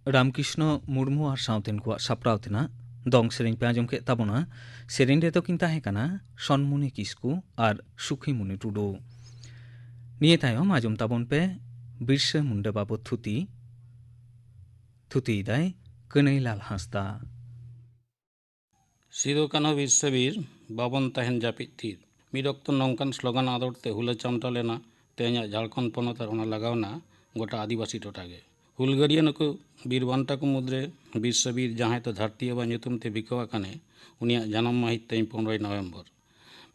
ᱨᱟᱢᱠᱨᱤᱥᱱᱚ ᱢᱩᱨᱢᱩ ᱟᱨ ᱥᱟᱶᱛᱮᱱ ᱠᱚᱣᱟᱜ ᱥᱟᱯᱲᱟᱣ ᱛᱮᱱᱟᱜ ᱫᱚᱝ ᱥᱮᱨᱮᱧ ᱯᱮ ᱟᱸᱡᱚᱢ ᱠᱮᱫ ᱛᱟᱵᱚᱱᱟ᱾ ᱥᱮᱨᱮᱧ ᱨᱮᱫᱚ ᱠᱤᱱ ᱛᱟᱦᱮᱸ ᱠᱟᱱᱟ ᱥᱚᱱᱢᱩᱱᱤ ᱠᱤᱥᱠᱩ ᱟᱨ ᱥᱩᱠᱷᱤᱢᱩᱱᱤ ᱴᱩᱰᱩ᱾ ᱱᱤᱭᱟᱹ ᱛᱟᱭᱚᱢ ᱟᱸᱡᱚᱢ ᱛᱟᱵᱚᱱ ᱯᱮ ᱵᱤᱨᱥᱟᱹ ᱢᱩᱱᱰᱟᱹ ᱵᱟᱵᱚᱛ ᱛᱷᱩᱛᱤ᱾ ᱛᱷᱩᱛᱤᱭᱮᱫᱟᱭ ᱠᱟᱹᱱᱟᱹᱭᱞᱟᱞ ᱦᱟᱸᱥᱫᱟ᱾ ᱥᱤᱫᱩ ᱠᱟᱹᱱᱦᱩ ᱵᱤᱨᱥᱟᱹ ᱵᱤᱨ, ᱵᱟᱵᱚᱱ ᱛᱟᱦᱮᱱ ᱡᱟᱹᱯᱤᱫ ᱛᱷᱤᱨ᱾ ᱢᱤᱫ ᱚᱠᱛᱚ ᱱᱚᱝᱠᱟᱱ ᱥᱞᱳᱜᱟᱱ ᱟᱫᱚᱲ ᱛᱮ ᱦᱩᱞᱟᱹ ᱪᱟᱢᱴᱟᱣ ᱞᱮᱱᱟ ᱛᱮᱦᱮᱧᱟᱜ ᱡᱷᱟᱲᱠᱷᱚᱸᱰ ᱯᱚᱱᱚᱛ ᱟᱨ ᱚᱱᱟ ᱞᱟᱜᱟᱣᱱᱟ ᱜᱚᱴᱟ ᱟᱹᱫᱤᱵᱟᱹᱥᱤ ᱴᱚᱴᱷᱟ ᱜᱮ᱾ ᱦᱩᱞᱜᱟᱹᱨᱤᱭᱟᱹ ᱱᱩᱠᱩ ᱵᱤᱨ ᱵᱟᱱᱴᱟ ᱠᱚ ᱢᱩᱫᱽᱨᱮ ᱵᱤᱨᱥᱟᱹ ᱵᱤᱨ, ᱡᱟᱦᱟᱸᱭ ᱫᱚ ᱫᱷᱟᱹᱨᱛᱤ ᱟᱵᱟ ᱧᱩᱛᱩᱢ ᱛᱮ ᱵᱤᱠᱟᱹᱣ ᱟᱠᱟᱱᱮ, ᱩᱱᱤᱭᱟᱜ ᱡᱟᱱᱟᱢ ᱢᱟᱹᱦᱤᱛ ᱛᱮᱦᱮᱧ ᱯᱚᱱᱨᱚᱭ ᱱᱚᱵᱷᱮᱢᱵᱚᱨ᱾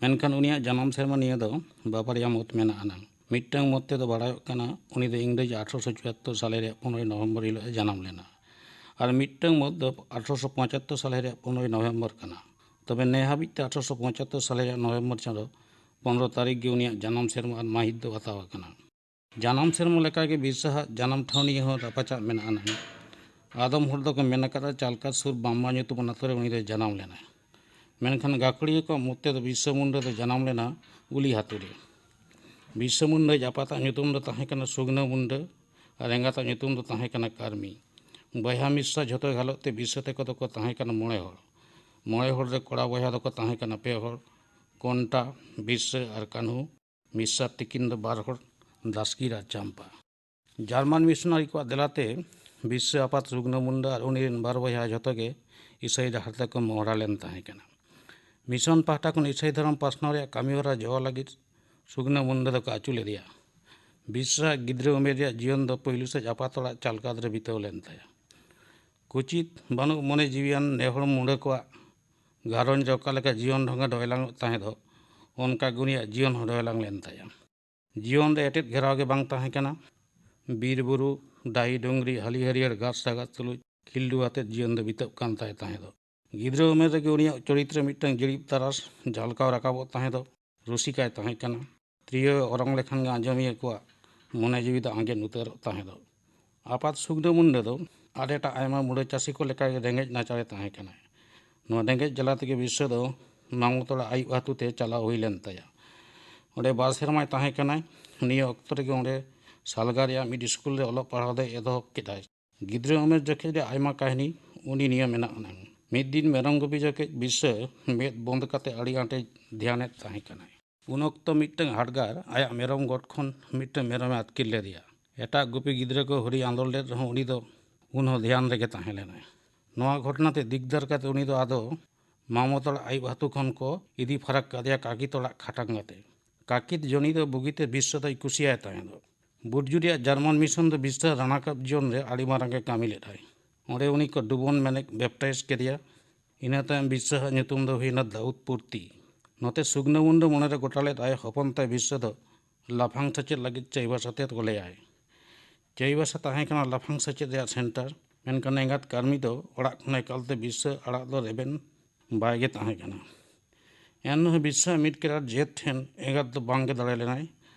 ᱢᱮᱱᱠᱷᱟᱱ ᱩᱱᱤᱭᱟᱜ ᱡᱟᱱᱟᱢ ᱥᱮᱨᱢᱟ ᱱᱤᱭᱟᱹ ᱫᱚ ᱵᱟᱵᱟᱨᱭᱟ ᱢᱚᱛ ᱢᱮᱱᱟᱜ ᱟᱱᱟᱝ᱾ ᱢᱤᱫᱴᱟᱝ ᱢᱚᱛ ᱛᱮᱫᱚ ᱵᱟᱲᱟᱭᱚᱜ ᱠᱟᱱᱟ, ᱩᱱᱤ ᱫᱚ ᱤᱝᱨᱮᱡᱤ ᱟᱴᱷᱨᱚᱥᱚ ᱪᱩᱣᱟᱛᱛᱳᱨ ᱥᱟᱞᱮ ᱨᱮᱭᱟᱜ ᱯᱚᱱᱨᱚᱭ ᱱᱚᱵᱷᱮᱢᱵᱚᱨ ᱦᱤᱞᱳᱜ ᱮ ᱡᱟᱱᱟᱢ ᱞᱮᱱᱟ᱾ ᱟᱨ ᱢᱤᱫᱴᱟᱝ ᱢᱚᱛ ᱫᱚ ᱟᱴᱷᱨᱚᱥᱚ ᱯᱚᱸᱪᱟᱛᱛᱳᱨ ᱥᱟᱞᱮ ᱨᱮᱭᱟᱜ ᱯᱚᱱᱨᱚᱭ ᱱᱚᱵᱷᱮᱢᱵᱚᱨ ᱠᱟᱱᱟ᱾ ᱛᱚᱵᱮ ᱱᱮ ᱦᱟᱹᱵᱤᱡ ᱛᱮ ᱟᱴᱷᱨᱚᱥᱚ ᱯᱚᱸᱪᱟᱛᱛᱳᱨ ᱥᱟᱞᱮ ᱨᱮᱭᱟᱜ ᱱᱚᱵᱷᱮᱢᱵᱚᱨ ᱪᱟᱸᱫᱚ ᱯᱚᱱᱨᱚ ᱛᱟᱹᱨᱤᱠᱷ ᱜᱮ ᱩᱱᱤᱭᱟᱜ ᱡᱟᱱᱟᱢ ᱥᱮᱨᱢᱟ ᱟᱨ ᱢᱟᱹᱦᱤᱛ ᱫᱚ ᱵᱟᱛᱟᱣ ᱟᱠᱟᱱᱟ᱾ ᱡᱟᱱᱟᱢ ᱥᱮᱨᱢᱟ ᱞᱮᱠᱟᱜᱮ ᱵᱤᱨᱥᱟᱦᱟᱜ ᱡᱟᱱᱟᱢ ᱴᱷᱟᱶ ᱱᱤᱭᱮ ᱦᱚᱸ ᱨᱟᱯᱟᱪᱟᱜ ᱢᱮᱱᱟᱜ ᱟᱱᱟᱝ᱾ ᱟᱫᱚᱢ ᱦᱚᱲ ᱫᱚᱠᱚ ᱢᱮᱱ ᱟᱠᱟᱫᱟ, ᱪᱟᱞᱠᱟ ᱥᱩᱨ ᱵᱟᱢᱵᱟ ᱧᱩᱛᱩᱢᱟᱱ ᱟᱛᱳ ᱨᱮ ᱩᱱᱤ ᱫᱚᱭ ᱡᱟᱱᱟᱢ ᱞᱮᱱᱟ᱾ ᱢᱮᱱᱠᱷᱟᱱ ᱜᱟᱹᱠᱷᱩᱲᱤᱭᱟᱹ ᱠᱚᱣᱟᱜ ᱢᱚᱛ ᱛᱮᱫᱚ ᱵᱤᱨᱥᱟᱹ ᱢᱩᱱᱰᱟᱹ ᱫᱚ ᱡᱟᱱᱟᱢ ᱞᱮᱱᱟ ᱩᱞᱤ ᱦᱟᱹᱛᱩ ᱨᱮ᱾ ᱵᱤᱨᱥᱟᱹ ᱢᱩᱱᱰᱟᱹ ᱟᱡ ᱟᱯᱟᱛᱟᱜ ᱧᱩᱛᱩᱢ ᱫᱚ ᱛᱟᱦᱮᱸ ᱠᱟᱱᱟ ᱥᱩᱜᱽᱱᱟᱹ ᱢᱩᱱᱰᱟᱹ ᱟᱨ ᱮᱸᱜᱟᱛᱟᱜ ᱧᱩᱛᱩᱢ ᱫᱚ ᱛᱟᱦᱮᱸ ᱠᱟᱱᱟ ᱠᱟᱹᱨᱢᱤ᱾ ᱵᱚᱭᱦᱟ ᱢᱤᱥᱨᱟ ᱡᱷᱚᱛᱚ ᱜᱷᱟᱞᱚᱜ ᱛᱮ ᱵᱤᱨᱥᱟᱹ ᱛᱟᱠᱚ ᱫᱚᱠᱚ ᱛᱟᱦᱮᱸ ᱠᱟᱱᱟ ᱢᱚᱬᱮ ᱦᱚᱲ᱾ ᱢᱚᱬᱮ ᱦᱚᱲ ᱨᱮ ᱠᱚᱲᱟ ᱵᱚᱭᱦᱟ ᱫᱚᱠᱚ ᱛᱟᱦᱮᱸ ᱠᱟᱱᱟ ᱯᱮ ᱦᱚᱲ, ᱠᱚᱱᱴᱟ, ᱵᱤᱨᱥᱟᱹ ᱟᱨ ᱠᱟᱹᱱᱦᱩ᱾ ᱢᱤᱥᱨᱟ ᱛᱤᱠᱤᱱ ᱫᱚ ᱵᱟᱨ ᱦᱚᱲ, ᱫᱟᱥᱠᱤᱨ ᱟᱨ ᱪᱟᱢᱯᱟ᱾ ᱡᱟᱨᱢᱟᱱ ᱢᱤᱥᱚᱱᱟᱨᱤ ᱠᱚᱣᱟᱜ ᱫᱮᱞᱟᱛᱮ ᱵᱤᱨᱥᱟᱹ ᱟᱯᱟᱛ ᱥᱩᱜᱽᱱᱟᱹ ᱢᱩᱱᱰᱟᱹ ᱟᱨ ᱩᱱᱤ ᱨᱮᱱ ᱵᱟᱨ ᱵᱚᱭᱦᱟ ᱡᱷᱚᱛᱚ ᱜᱮ ᱤᱥᱟᱹᱭ ᱰᱟᱦᱟᱨ ᱛᱮᱠᱚ ᱢᱚᱦᱰᱟ ᱞᱮᱱ ᱛᱟᱦᱮᱸ ᱠᱟᱱᱟ᱾ ᱢᱤᱥᱚᱱ ᱯᱟᱦᱴᱟ ᱠᱷᱚᱱ ᱤᱥᱟᱹᱭ ᱫᱷᱚᱨᱚᱢ ᱯᱟᱥᱱᱟᱣ ᱨᱮᱭᱟᱜ ᱠᱟᱹᱢᱤᱦᱚᱨᱟ ᱡᱚᱦᱚᱲ ᱞᱟᱹᱜᱤᱫ ᱥᱩᱜᱽᱱᱟᱹ ᱢᱩᱱᱰᱟᱹ ᱫᱚᱠᱚ ᱟᱹᱪᱩ ᱞᱮᱫᱮᱭᱟ᱾ ᱵᱤᱨᱥᱟᱹ ᱟᱜ ᱜᱤᱫᱽᱨᱟᱹ ᱩᱢᱮᱨ ᱨᱮᱭᱟᱜ ᱡᱤᱭᱚᱱ ᱫᱚ ᱯᱳᱭᱞᱳ ᱥᱮᱫ ᱟᱯᱟᱛ ᱚᱲᱟᱜ ᱪᱟᱞᱠᱟᱫ ᱨᱮ ᱵᱤᱛᱟᱹᱣ ᱞᱮᱱ ᱛᱟᱭᱟ᱾ ᱠᱩᱪᱤᱛ ᱵᱟᱹᱱᱩᱜ ᱢᱚᱱᱮ ᱡᱤᱣᱤᱭᱟᱱ ᱱᱮᱦᱚᱲ ᱢᱩᱸᱰᱟᱹ ᱠᱚᱣᱟᱜ ᱜᱷᱟᱨᱚᱸᱡᱽ ᱨᱮ ᱚᱠᱟ ᱞᱮᱠᱟ ᱡᱤᱭᱚᱱ ᱰᱷᱚᱸᱜᱟ ᱰᱷᱚᱭᱞᱟᱝᱚᱜ ᱛᱟᱦᱮᱸ ᱫᱚ, ᱚᱱᱠᱟ ᱜᱮ ᱩᱱᱤᱭᱟᱜ ᱡᱤᱭᱚᱱ ᱦᱚᱸ ᱰᱷᱚᱭᱞᱟᱝ ᱞᱮᱱ ᱛᱟᱭᱟ᱾ ᱡᱤᱭᱚᱱ ᱨᱮ ᱮᱴᱮᱫ ᱜᱷᱮᱨᱟᱣ ᱜᱮ ᱵᱟᱝ ᱛᱟᱦᱮᱸ ᱠᱟᱱᱟ᱾ ᱵᱤᱨ ᱵᱩᱨᱩ, ᱰᱟᱹᱦᱤ ᱰᱩᱝᱨᱤ, ᱦᱟᱹᱞᱤ ᱦᱟᱹᱨᱭᱟᱹᱲ ᱜᱷᱟᱥ ᱥᱟᱜᱟᱫ ᱛᱩᱞᱩᱡ ᱠᱷᱤᱞᱰᱩ ᱟᱛᱮᱫ ᱡᱤᱭᱚᱱ ᱫᱚ ᱵᱤᱛᱟᱹᱜ ᱠᱟᱱ ᱛᱟᱭ ᱛᱟᱦᱮᱸ ᱫᱚ᱾ ᱜᱤᱫᱽᱨᱟᱹ ᱩᱢᱮᱨ ᱨᱮᱜᱮ ᱩᱱᱤᱭᱟᱜ ᱪᱚᱨᱤᱛ ᱨᱮ ᱢᱤᱫᱴᱟᱝ ᱡᱤᱲᱤᱫ ᱛᱟᱨᱟᱥ ᱡᱷᱟᱞᱠᱟᱣ ᱨᱟᱠᱟᱵᱚᱜ ᱛᱟᱦᱮᱸ ᱫᱚ᱾ ᱨᱩᱥᱤᱠᱟᱭ ᱛᱟᱦᱮᱸ ᱠᱟᱱᱟ᱾ ᱛᱨᱤᱭᱳ ᱚᱨᱚᱝ ᱞᱮᱠᱷᱟᱱ ᱜᱮ ᱟᱸᱡᱚᱢᱤᱭᱟᱹ ᱠᱚᱣᱟᱜ ᱢᱚᱱᱮ ᱡᱤᱣᱤ ᱫᱚ ᱟᱸᱡᱮᱫ ᱩᱛᱟᱹᱨᱚᱜ ᱛᱟᱦᱮᱸ ᱫᱚ᱾ ᱟᱯᱟᱛ ᱥᱩᱜᱽᱱᱟᱹ ᱢᱩᱱᱰᱟᱹ ᱫᱚ ᱟᱨ ᱮᱴᱟᱜ ᱟᱭᱢᱟ ᱢᱩᱰᱟᱹ ᱪᱟᱹᱥᱤ ᱠᱚ ᱞᱮᱠᱟᱜᱮ ᱨᱮᱸᱜᱮᱡ ᱱᱟᱪᱟᱨᱮ ᱛᱟᱦᱮᱸ ᱠᱟᱱᱟᱭ᱾ ᱱᱚᱣᱟ ᱨᱮᱸᱜᱮᱡ ᱡᱟᱞᱟ ᱛᱮᱜᱮ ᱵᱤᱨᱥᱟᱹ ᱫᱚ ᱢᱟᱢᱚᱛ ᱚᱲᱟᱜ ᱟᱭᱩᱵ ᱟᱹᱛᱩ ᱛᱮ ᱪᱟᱞᱟᱣ ᱦᱩᱭ ᱞᱮᱱ ᱛᱟᱭᱟ᱾ ᱚᱸᱰᱮ ᱵᱟᱨ ᱥᱮᱨᱢᱟᱭ ᱛᱟᱦᱮᱸ ᱠᱟᱱᱟᱭ᱾ ᱱᱤᱭᱟᱹ ᱚᱠᱛᱚ ᱨᱮᱜᱮ ᱚᱸᱰᱮ ᱥᱟᱞᱜᱟ ᱨᱮᱭᱟᱜ ᱢᱤᱫ ᱥᱠᱩᱞ ᱨᱮ ᱚᱞᱚᱜ ᱯᱟᱲᱦᱟᱣ ᱫᱚᱭ ᱮᱛᱚᱦᱚᱵ ᱠᱮᱫᱟᱭ᱾ ᱜᱤᱫᱽᱨᱟᱹ ᱩᱢᱮᱨ ᱡᱚᱠᱷᱮᱡ ᱨᱮ ᱟᱭᱢᱟ ᱠᱟᱹᱦᱱᱤ ᱩᱱᱤ ᱱᱤᱭᱟᱹ ᱢᱮᱱᱟᱜ ᱟᱱᱟᱝ᱾ ᱢᱤᱫ ᱫᱤᱱ ᱢᱮᱨᱚᱢ ᱜᱩᱯᱤ ᱡᱚᱠᱷᱮᱡ ᱵᱤᱥᱥᱟᱹ ᱢᱮᱫ ᱵᱚᱸᱫᱽ ᱠᱟᱛᱮ ᱟᱹᱰᱤ ᱟᱸᱴᱮ ᱫᱷᱮᱭᱟᱱᱮᱫ ᱛᱟᱦᱮᱸ ᱠᱟᱱᱟᱭ᱾ ᱩᱱ ᱚᱠᱛᱚ ᱢᱤᱫᱴᱟᱝ ᱦᱟᱰᱜᱟᱨ ᱟᱭᱟᱜ ᱢᱮᱨᱚᱢ ᱜᱚᱴ ᱠᱷᱚᱱ ᱢᱤᱫᱴᱟᱝ ᱢᱮᱨᱚᱢᱮ ᱟᱹᱛᱠᱤᱨ ᱞᱮᱫᱮᱭᱟ᱾ ᱮᱴᱟᱜ ᱜᱩᱯᱤ ᱜᱤᱫᱽᱨᱟᱹ ᱠᱚ ᱦᱩᱨᱤ ᱟᱸᱫᱳᱲ ᱞᱮᱫ ᱨᱮᱦᱚᱸ ᱩᱱᱤ ᱫᱚ ᱩᱱᱦᱚᱸ ᱫᱷᱮᱭᱟᱱ ᱨᱮᱜᱮ ᱛᱟᱦᱮᱸ ᱞᱮᱱᱟᱭ᱾ ᱱᱚᱣᱟ ᱜᱷᱚᱴᱚᱱᱟ ᱛᱮ ᱫᱤᱜᱽᱫᱟᱨ ᱠᱟᱛᱮ ᱩᱱᱤ ᱫᱚ ᱟᱫᱚ ᱢᱟᱢᱚᱛ ᱚᱲᱟᱜ ᱟᱭᱩᱵ ᱟᱹᱛᱩ ᱠᱷᱚᱱ ᱠᱚ ᱤᱫᱤ ᱯᱷᱟᱨᱟᱠ ᱠᱟᱫᱮᱭᱟ ᱠᱟᱠᱤᱛ ᱚᱲᱟᱜ ᱠᱷᱟᱴᱟᱝ ᱠᱟᱛᱮ᱾ ᱠᱟᱠᱤᱛ ᱡᱚᱱᱤ ᱫᱚ ᱵᱩᱜᱤᱛᱮ ᱵᱤᱥᱥᱟᱹ ᱫᱚᱭ ᱠᱩᱥᱤᱭᱟᱭ ᱛᱟᱦᱮᱸ ᱫᱚ᱾ ᱵᱩᱨᱡᱩ ᱨᱮᱭᱟᱜ ᱡᱟᱨᱢᱟᱱ ᱢᱤᱥᱚᱱ ᱫᱚ ᱵᱤᱥᱥᱟᱹ ᱨᱟᱱᱟᱠᱟᱵ ᱡᱤᱭᱚᱱ ᱨᱮ ᱟᱹᱰᱤ ᱢᱟᱨᱟᱝ ᱮ ᱠᱟᱹᱢᱤ ᱞᱮᱫᱟᱭ᱾ ᱚᱸᱰᱮ ᱩᱱᱤ ᱠᱚ ᱰᱩᱵᱚᱱ ᱢᱮᱱᱮᱠ ᱵᱮᱯᱴᱟᱭᱤᱡᱽ ᱠᱮᱫᱮᱭᱟ᱾ ᱤᱱᱟᱹ ᱛᱟᱭᱚᱢ ᱵᱤᱥᱥᱟᱹ ᱟᱜ ᱧᱩᱛᱩᱢ ᱫᱚ ᱦᱩᱭᱱᱟ ᱫᱟᱣᱩᱫ ᱯᱩᱨᱛᱤ᱾ ᱱᱚᱛᱮ ᱥᱩᱜᱱᱟᱹ ᱢᱩᱱᱰᱟᱹ ᱢᱚᱱᱮᱨᱮ ᱜᱚᱴᱟ ᱞᱮᱫᱟᱭ ᱦᱚᱯᱚᱱ ᱛᱟᱭ ᱵᱤᱥᱥᱟᱹ ᱫᱚ ᱞᱟᱯᱷᱟᱝ ᱥᱮᱪᱮᱫ ᱞᱟᱹᱜᱤᱫ ᱪᱟᱹᱭᱵᱟᱥᱟ ᱛᱮ ᱠᱚᱞᱮᱭᱟᱭ᱾ ᱪᱟᱹᱭᱵᱟᱥᱟ ᱛᱟᱦᱮᱸ ᱠᱟᱱᱟ ᱞᱟᱯᱷᱟᱝ ᱥᱮᱪᱮᱫ ᱨᱮᱭᱟᱜ ᱥᱮᱱᱴᱟᱨ, ᱢᱮᱱᱠᱷᱟᱱ ᱮᱸᱜᱟᱛ ᱠᱟᱹᱨᱢᱤ ᱫᱚ ᱚᱲᱟᱜ ᱠᱷᱚᱱ ᱮᱠᱟᱞᱛᱮ ᱵᱤᱥᱥᱟᱹ ᱟᱲᱟᱜ ᱫᱚ ᱨᱮᱵᱮᱱ ᱵᱟᱭ ᱜᱮ ᱛᱟᱦᱮᱸ ᱠᱟᱱᱟ᱾ ᱮᱱᱨᱮᱦᱚᱸ ᱵᱤᱥᱥᱟᱹ ᱢᱤᱫ ᱠᱮᱨᱟᱴ ᱡᱮᱫ ᱴᱷᱮᱱ ᱮᱸᱜᱟᱛ ᱫᱚ ᱵᱟᱝᱜᱮ ᱫᱟᱲᱮ ᱞᱮᱱᱟᱭ᱾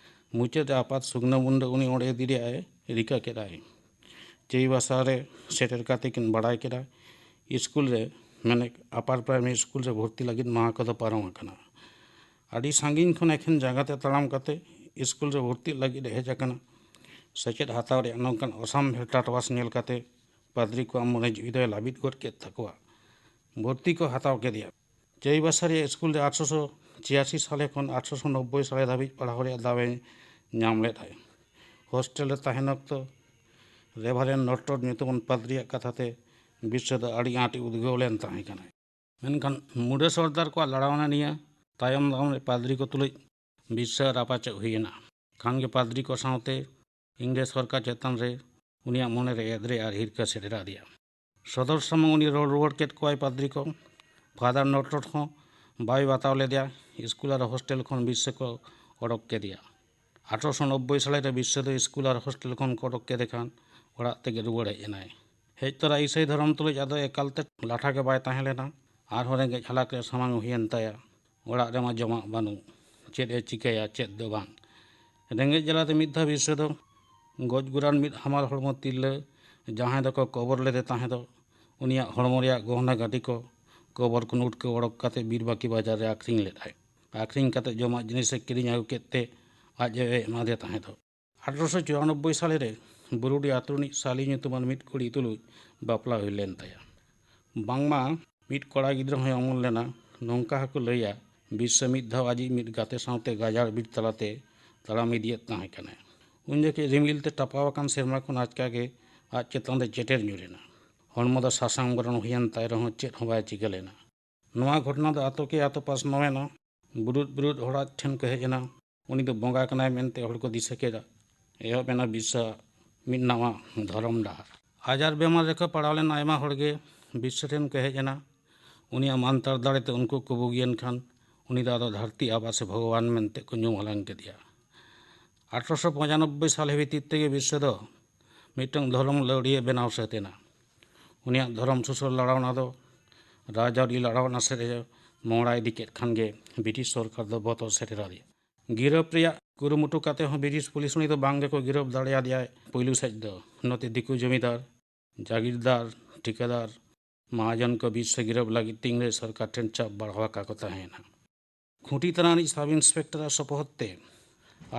ᱢᱩᱪᱟᱹᱫ ᱨᱮ ᱟᱯᱟᱛ ᱥᱩᱜᱱᱟᱹ ᱢᱩᱱᱰᱟᱹ ᱩᱱᱤ ᱚᱸᱰᱮ ᱤᱫᱤ ᱨᱮᱭᱟᱜ ᱮ ᱨᱤᱠᱟᱹ ᱠᱮᱫᱟᱭ᱾ ᱪᱟᱹᱭᱵᱟᱥᱟ ᱨᱮ ᱥᱮᱴᱮᱨ ᱠᱟᱛᱮ ᱠᱤᱱ ᱵᱟᱲᱟᱭ ᱠᱮᱫᱟ ᱤᱥᱠᱩᱞ ᱨᱮ, ᱢᱮᱱᱮᱠ ᱟᱯᱟᱨ ᱯᱨᱟᱭᱢᱟᱨᱤ ᱥᱠᱩᱞ ᱨᱮ ᱵᱷᱚᱨᱛᱤ ᱞᱟᱹᱜᱤᱫ ᱢᱟᱦᱟ ᱠᱚᱫᱚ ᱯᱟᱨᱚᱢ ᱟᱠᱟᱱᱟ᱾ ᱟᱹᱰᱤ ᱥᱟᱺᱜᱤᱧ ᱠᱷᱚᱱ ᱮᱠᱷᱮᱱ ᱡᱟᱸᱜᱟ ᱛᱮ ᱛᱟᱲᱟᱢ ᱠᱟᱛᱮ ᱤᱥᱠᱩᱞ ᱨᱮ ᱵᱷᱚᱨᱛᱤᱜ ᱞᱟᱹᱜᱤᱫ ᱮ ᱦᱮᱡ ᱟᱠᱟᱱᱟ᱾ ᱥᱮᱪᱮᱫ ᱦᱟᱛᱟᱣ ᱨᱮᱭᱟᱜ ᱱᱚᱝᱠᱟᱱ ᱚᱥᱟᱢᱵᱷᱮᱲ ᱴᱟᱴᱣᱟᱥ ᱧᱮᱞ ᱠᱟᱛᱮ ᱯᱟᱫᱽᱨᱤ ᱠᱚᱣᱟᱜ ᱢᱚᱱᱮ ᱡᱤᱣᱤ ᱫᱚᱭ ᱞᱟᱹᱵᱤᱫ ᱜᱚᱫ ᱠᱮᱫ ᱛᱟᱠᱚᱣᱟ᱾ ᱵᱷᱚᱨᱛᱤ ᱠᱚ ᱦᱟᱛᱟᱣ ᱠᱮᱫᱮᱭᱟ᱾ ᱪᱟᱹᱭᱵᱟᱥᱟ ᱨᱮᱭᱟᱜ ᱥᱠᱩᱞ ᱨᱮ ᱟᱴᱷᱨᱚᱥᱚ ᱪᱷᱤᱭᱟᱥᱤ ᱥᱟᱞᱮ ᱠᱷᱚᱱ ᱟᱴᱷᱨᱚᱥᱚ ᱱᱚᱵᱵᱳᱭ ᱥᱟᱞᱮ ᱫᱷᱟᱹᱵᱤᱡ ᱯᱟᱲᱦᱟᱣ ᱨᱮᱭᱟᱜ ᱫᱟᱣ ᱮ ᱧᱟᱢ ᱞᱮᱫᱟᱭ᱾ ᱦᱳᱥᱴᱮᱞ ᱨᱮ ᱛᱟᱦᱮᱱ ᱚᱠᱛᱚ ᱨᱮᱵᱷᱟᱨᱮᱱᱰ ᱱᱚᱴᱨᱚᱰ ᱧᱩᱛᱩᱢᱟᱱ ᱯᱟᱫᱽᱨᱤᱭᱟᱜ ᱠᱟᱛᱷᱟ ᱛᱮ ᱵᱤᱥᱥᱟᱹ ᱫᱚ ᱟᱹᱰᱤ ᱟᱸᱴ ᱮ ᱩᱫᱽᱜᱟᱹᱣ ᱞᱮᱱ ᱛᱟᱦᱮᱸ ᱠᱟᱱᱟᱭ᱾ ᱢᱮᱱᱠᱷᱟᱱ ᱢᱩᱰᱟᱹ ᱥᱚᱨᱫᱟᱨ ᱠᱚᱣᱟᱜ ᱞᱟᱲᱟᱣᱱᱟ ᱱᱤᱭᱟᱹ ᱛᱟᱭᱚᱢ ᱫᱟᱨᱟᱢ ᱨᱮ ᱯᱟᱫᱽᱨᱤ ᱠᱚ ᱛᱩᱞᱩᱡ ᱵᱤᱥᱥᱟᱹ ᱨᱟᱯᱟᱪᱟᱜ ᱦᱩᱭᱮᱱᱟ᱾ ᱠᱷᱟᱱ ᱜᱮ ᱯᱟᱫᱽᱨᱤ ᱠᱚ ᱥᱟᱶᱛᱮ ᱤᱝᱨᱮᱡᱽ ᱥᱚᱨᱠᱟᱨ ᱪᱮᱛᱟᱱ ᱨᱮ ᱩᱱᱤᱭᱟᱜ ᱢᱚᱱᱮ ᱨᱮ ᱮᱫᱽᱨᱮ ᱟᱨ ᱦᱤᱨᱠᱟᱹ ᱥᱮᱴᱮᱨ ᱟᱫᱮᱭᱟ᱾ ᱥᱚᱫᱚᱨ ᱥᱟᱢᱟᱝ ᱩᱱᱤ ᱨᱚᱲ ᱨᱩᱣᱟᱹᱲ ᱠᱮᱫ ᱠᱚᱣᱟᱭ ᱯᱟᱫᱽᱨᱤ ᱠᱚ᱾ ᱯᱷᱟᱫᱟᱨ ᱱᱚᱴᱨᱚᱰ ᱦᱚᱸ ᱵᱟᱭ ᱵᱟᱛᱟᱣ ᱞᱮᱫᱮᱭᱟ᱾ ᱥᱠᱩᱞ ᱟᱨ ᱦᱳᱥᱴᱮᱞ ᱠᱷᱚᱱ ᱵᱤᱥᱥᱟᱹ ᱠᱚ ᱚᱰᱚᱠ ᱠᱮᱫᱮᱭᱟ᱾ ᱟᱴᱷᱨᱚᱥᱚ ᱱᱚᱵᱵᱳᱭ ᱥᱟᱞᱮ ᱨᱮ ᱵᱤᱥᱥᱟᱹ ᱫᱚ ᱥᱠᱩᱞ ᱟᱨ ᱦᱳᱥᱴᱮᱞ ᱠᱷᱚᱱ ᱠᱚ ᱚᱰᱚᱠ ᱠᱮᱫᱮ ᱠᱷᱟᱱ ᱚᱲᱟᱜ ᱛᱮᱜᱮ ᱨᱩᱣᱟᱹᱲ ᱦᱮᱡ ᱮᱱᱟᱭ᱾ ᱦᱮᱡ ᱛᱚᱨᱟ ᱤᱥᱟᱹᱭ ᱫᱷᱚᱨᱚᱢ ᱛᱩᱞᱩᱡ ᱟᱫᱚ ᱮᱠᱟᱞᱛᱮ ᱞᱟᱴᱷᱟ ᱜᱮ ᱵᱟᱭ ᱛᱟᱦᱮᱸ ᱞᱮᱱᱟ᱾ ᱟᱨᱦᱚᱸ ᱨᱮᱸᱜᱮᱡ ᱦᱟᱞᱟᱠ ᱨᱮ ᱥᱟᱢᱟᱝ ᱦᱩᱭᱮᱱ ᱛᱟᱭᱟ᱾ ᱚᱲᱟᱜ ᱨᱮᱢᱟ ᱡᱚᱢᱟᱜ ᱵᱟᱹᱱᱩᱜ, ᱪᱮᱫ ᱮ ᱪᱤᱠᱟᱹᱭᱟ ᱪᱮᱫ ᱫᱚ ᱵᱟᱝ᱾ ᱨᱮᱸᱜᱮᱡ ᱡᱟᱞᱟᱛᱮ ᱢᱤᱫ ᱫᱷᱟᱣ ᱵᱤᱥᱥᱟᱹ ᱫᱚ ᱜᱚᱡ ᱜᱩᱨᱟᱱ ᱢᱤᱫ ᱦᱟᱢᱟᱞ ᱦᱚᱲᱢᱚ ᱛᱤᱨᱞᱟᱹ, ᱡᱟᱦᱟᱸᱭ ᱫᱚᱠᱚ ᱠᱚᱵᱚᱨ ᱞᱮᱫᱮ ᱛᱟᱦᱮᱸ ᱫᱚ, ᱩᱱᱤᱭᱟᱜ ᱦᱚᱲᱢᱚ ᱨᱮᱭᱟᱜ ᱜᱚᱦᱱᱟ ᱜᱟᱹᱰᱤ ᱠᱚ ᱠᱚᱵᱚᱨ ᱠᱷᱚᱱ ᱩᱴᱠᱟᱹ ᱚᱰᱚᱠ ᱠᱟᱛᱮ ᱵᱤᱨᱵᱟᱹᱠᱤ ᱵᱟᱡᱟᱨ ᱨᱮ ᱟᱠᱷᱨᱤᱧ ᱞᱮᱫᱟᱭ᱾ ᱟᱠᱷᱨᱤᱧ ᱠᱟᱛᱮ ᱡᱚᱢᱟᱜ ᱡᱤᱱᱤᱥ ᱮ ᱠᱤᱨᱤᱧ ᱟᱹᱜᱩ ᱠᱮᱫ ᱛᱮ ᱟᱡ ᱟᱭᱳᱭ ᱮᱢᱟᱫᱮ ᱛᱟᱦᱮᱸ ᱫᱚ᱾ ᱟᱴᱷᱨᱚᱥᱚ ᱪᱩᱨᱟᱱᱚᱵᱵᱳᱭ ᱥᱟᱞᱮ ᱨᱮ ᱵᱩᱨᱩᱰᱤ ᱟᱹᱛᱩ ᱨᱤᱱᱤᱡ ᱥᱟᱞᱤ ᱧᱩᱛᱩᱢᱟᱱ ᱢᱤᱫ ᱠᱩᱲᱤ ᱛᱩᱞᱩᱡ ᱵᱟᱯᱞᱟ ᱦᱩᱭ ᱞᱮᱱ ᱛᱟᱭᱟ᱾ ᱵᱟᱝᱢᱟ ᱢᱤᱫ ᱠᱚᱲᱟ ᱜᱤᱫᱽᱨᱟᱹ ᱦᱚᱸᱭ ᱚᱢᱚᱱ ᱞᱮᱱᱟ᱾ ᱱᱚᱝᱠᱟ ᱦᱚᱸᱠᱚ ᱞᱟᱹᱭᱟ, ᱵᱤᱥᱥᱚ ᱢᱤᱫ ᱫᱷᱟᱣ ᱟᱡᱤᱡ ᱢᱤᱫ ᱜᱟᱛᱮ ᱥᱟᱶᱛᱮ ᱜᱟᱡᱟᱲ ᱵᱤᱨ ᱛᱟᱞᱟᱛᱮ ᱛᱟᱲᱟᱢ ᱤᱫᱤᱭᱮᱫ ᱛᱟᱦᱮᱸ ᱠᱟᱱᱟᱭ᱾ ᱩᱱ ᱡᱚᱠᱷᱮᱡ ᱨᱤᱢᱤᱞ ᱛᱮ ᱴᱟᱯᱟᱣ ᱟᱠᱟᱱ ᱥᱮᱨᱢᱟ ᱠᱷᱚᱱ ᱟᱪᱠᱟ ᱜᱮ ᱟᱡ ᱪᱮᱛᱟᱱ ᱨᱮ ᱪᱮᱴᱮᱨ ᱧᱩᱨ ᱮᱱᱟ᱾ ᱦᱚᱲᱢᱚ ᱫᱚ ᱥᱟᱥᱟᱝ ᱵᱚᱨᱚᱱ ᱦᱩᱭᱮᱱ ᱛᱟᱭ ᱨᱮᱦᱚᱸ ᱪᱮᱫ ᱦᱚᱸ ᱵᱟᱭ ᱪᱤᱠᱟᱹ ᱞᱮᱱᱟ᱾ ᱱᱚᱣᱟ ᱜᱷᱚᱴᱚᱱᱟ ᱫᱚ ᱟᱛᱳ ᱠᱮ ᱟᱛᱳ ᱯᱟᱥᱱᱟᱣ ᱮᱱᱟ᱾ ᱵᱩᱨᱩᱫ ᱵᱩᱨᱩᱫ ᱦᱚᱲ ᱟᱡ ᱴᱷᱮᱱ ᱠᱚ ᱦᱮᱡ ᱮᱱᱟ᱾ ᱩᱱᱤ ᱫᱚ ᱵᱚᱸᱜᱟ ᱠᱟᱱᱟᱭ ᱢᱮᱱᱛᱮ ᱦᱚᱲ ᱠᱚ ᱫᱤᱥᱟᱹ ᱠᱮᱫᱟ᱾ ᱮᱦᱚᱵ ᱮᱱᱟ ᱵᱤᱥᱥᱚ ᱢᱤᱫ ᱱᱟᱣᱟ ᱫᱷᱚᱨᱚᱢ ᱰᱟᱦᱟᱨ᱾ ᱟᱡᱟᱨ ᱵᱮᱢᱟᱨ ᱨᱮᱠᱚ ᱯᱟᱲᱟᱣ ᱞᱮᱱ ᱟᱭᱢᱟ ᱦᱚᱲ ᱜᱮ ᱵᱤᱥᱥᱚ ᱴᱷᱮᱱ ᱠᱚ ᱦᱮᱡ ᱮᱱᱟ᱾ ᱩᱱᱤᱭᱟᱜ ᱢᱟᱱᱛᱟᱨ ᱫᱟᱲᱮ ᱛᱮ ᱩᱱᱠᱩ ᱠᱚ ᱵᱩᱜᱤᱭᱮᱱ ᱠᱷᱟᱱ ᱩᱱᱤ ᱫᱚ ᱟᱫᱚ ᱫᱷᱟᱹᱨᱛᱤ ᱟᱵᱟ ᱥᱮ ᱵᱷᱚᱜᱚᱵᱟᱱ ᱢᱮᱱᱛᱮ ᱠᱚ ᱧᱩᱢ ᱦᱟᱞᱟᱝ ᱠᱮᱫᱮᱭᱟ᱾ ᱟᱴᱷᱨᱚᱥᱚ ᱯᱚᱸᱪᱟᱱᱚᱵᱵᱳᱭ ᱥᱟᱞᱮ ᱵᱷᱤᱛᱤᱨ ᱛᱮᱜᱮ ᱵᱤᱥᱥᱚ ᱫᱚ ᱢᱤᱫᱴᱟᱝ ᱫᱷᱚᱨᱚᱢ ᱞᱟᱹᱣᱲᱤᱭᱟᱹ ᱵᱮᱱᱟᱣ ᱥᱟᱹᱛ ᱮᱱᱟ᱾ ᱩᱱᱤᱭᱟᱜ ᱫᱷᱚᱨᱚᱢ ᱥᱩᱥᱟᱹᱨ ᱞᱟᱲᱟᱣᱱᱟ ᱫᱚ ᱨᱟᱡᱽᱟᱹᱨᱤ ᱞᱟᱲᱟᱣᱱᱟ ᱥᱮᱫ ᱮ ᱢᱚᱦᱰᱟ ᱤᱫᱤ ᱠᱮᱫ ᱠᱷᱟᱱ ᱜᱮ ᱵᱨᱤᱴᱤᱥ ᱥᱚᱨᱠᱟᱨ ᱫᱚ ᱵᱚᱛᱚᱨ ᱥᱮᱴᱮᱨ ᱟᱫᱮᱭᱟ᱾ ᱜᱤᱨᱟᱹᱯ ᱨᱮᱭᱟᱜ ᱠᱩᱨᱩᱢᱩᱴᱩ ᱠᱟᱛᱮ ᱦᱚᱸ ᱵᱨᱤᱴᱤᱥ ᱯᱩᱞᱤᱥ ᱩᱱᱤ ᱫᱚ ᱵᱟᱝ ᱜᱮᱠᱚ ᱜᱤᱨᱟᱹᱯ ᱫᱟᱲᱮᱭᱟᱫᱮᱭᱟ ᱯᱩᱭᱞᱩ ᱥᱮᱫ ᱫᱚ᱾ ᱱᱚᱛᱮ ᱫᱤᱠᱩ ᱡᱚᱢᱤᱫᱟᱨ, ᱡᱟᱜᱤᱨᱫᱟᱨ, ᱴᱷᱤᱠᱟᱹᱫᱟᱨ, ᱢᱟᱦᱟᱡᱚᱱ ᱠᱚ ᱵᱤᱥᱥᱚ ᱜᱤᱨᱟᱹᱯ ᱞᱟᱹᱜᱤᱫ ᱛᱮ ᱤᱝᱨᱮᱡᱽ ᱥᱚᱨᱠᱟᱨ ᱴᱷᱮᱱ ᱪᱟᱯ ᱵᱟᱲᱦᱟᱣ ᱟᱠᱟ ᱠᱚ ᱛᱟᱦᱮᱸᱱᱟ᱾ ᱠᱷᱩᱸᱴᱤ ᱛᱟᱱᱟ ᱨᱤᱱᱤᱡ ᱥᱟᱵ ᱤᱱᱥᱯᱮᱠᱴᱚᱨᱟᱜ ᱥᱚᱯᱚᱦᱚᱫ ᱛᱮ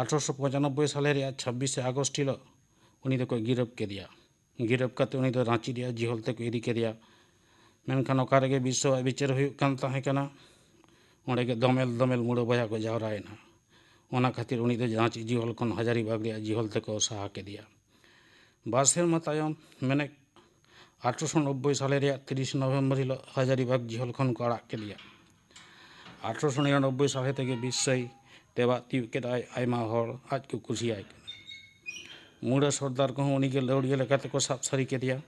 ᱟᱴᱷᱨᱚᱥᱚ ᱯᱚᱸᱪᱟᱱᱚᱵᱵᱳᱭ ᱥᱟᱞᱮ ᱨᱮᱭᱟᱜ ᱪᱷᱟᱵᱵᱤᱥᱮ ᱟᱜᱚᱥᱴ ᱦᱤᱞᱳᱜ ᱩᱱᱤ ᱫᱚᱠᱚ ᱜᱤᱨᱟᱹᱯ ᱠᱮᱫᱮᱭᱟ᱾ ᱜᱤᱨᱟᱹᱯ ᱠᱟᱛᱮ ᱩᱱᱤ ᱫᱚ ᱨᱟᱸᱪᱤ ᱨᱮᱭᱟᱜ ᱡᱤᱦᱚᱞ ᱛᱮᱠᱚ ᱤᱫᱤ ᱠᱮᱫᱮᱭᱟ᱾ ᱢᱮᱱᱠᱷᱟᱱ ᱚᱠᱟ ᱨᱮᱜᱮ ᱵᱤᱥᱥᱚᱣᱟᱜ ᱵᱤᱪᱟᱹᱨ ᱦᱩᱭᱩᱜ ᱠᱟᱱ ᱛᱟᱦᱮᱸ ᱠᱟᱱᱟ, ᱚᱸᱰᱮ ᱜᱮ ᱫᱚᱢᱮᱞ ᱫᱚᱢᱮᱞ ᱢᱩᱰᱟᱹ ᱵᱚᱭᱦᱟ ᱠᱚ ᱡᱟᱣᱨᱟᱭᱮᱱᱟ᱾ ᱚᱱᱟ ᱠᱷᱟᱹᱛᱤᱨ ᱩᱱᱤ ᱫᱚ ᱨᱟᱸᱪᱤ ᱡᱤᱦᱚᱞ ᱠᱷᱚᱱ ᱦᱟᱡᱟᱨᱤᱵᱟᱜᱽ ᱨᱮᱭᱟᱜ ᱡᱤᱦᱚᱞ ᱛᱮᱠᱚ ᱥᱟᱦᱟ ᱠᱮᱫᱮᱭᱟ᱾ ᱵᱟᱨ ᱥᱮᱨᱢᱟ ᱛᱟᱭᱚᱢ, ᱢᱮᱱᱮᱫ ᱟᱴᱷᱨᱚᱥᱚ ᱱᱚᱵᱵᱳᱭ ᱥᱟᱞᱮ ᱨᱮᱭᱟᱜ ᱛᱤᱨᱤᱥ ᱱᱚᱵᱷᱮᱢᱵᱚᱨ ᱦᱤᱞᱳᱜ ᱦᱟᱡᱟᱨᱤᱵᱟᱜᱽ ᱡᱤᱦᱚᱞ ᱠᱷᱚᱱ ᱠᱚ ᱟᱲᱟᱜ ᱠᱮᱫᱮᱭᱟ᱾ ᱟᱴᱷᱨᱚᱥᱚ ᱱᱤᱨᱟᱱᱚᱵᱵᱳᱭ ᱥᱟᱞᱮ ᱛᱮᱜᱮ ᱵᱤᱥᱥᱚᱭ ᱛᱮᱵᱟᱜ ᱛᱤᱭᱳᱜ ᱠᱮᱫᱟᱭ᱾ ᱟᱭᱢᱟ ᱦᱚᱲ ᱟᱡ ᱠᱚ ᱠᱩᱥᱤᱭᱟᱭ ᱠᱟᱱᱟ᱾ ᱢᱩᱰᱟᱹ ᱥᱚᱨᱫᱟᱨ ᱠᱚᱦᱚᱸ ᱩᱱᱤᱜᱮ ᱞᱟᱹᱣᱲᱤᱭᱟᱹ ᱞᱮᱠᱟ ᱛᱮᱠᱚ ᱥᱟᱵ ᱥᱟᱹᱨᱤ ᱠᱮᱫᱮᱭᱟ᱾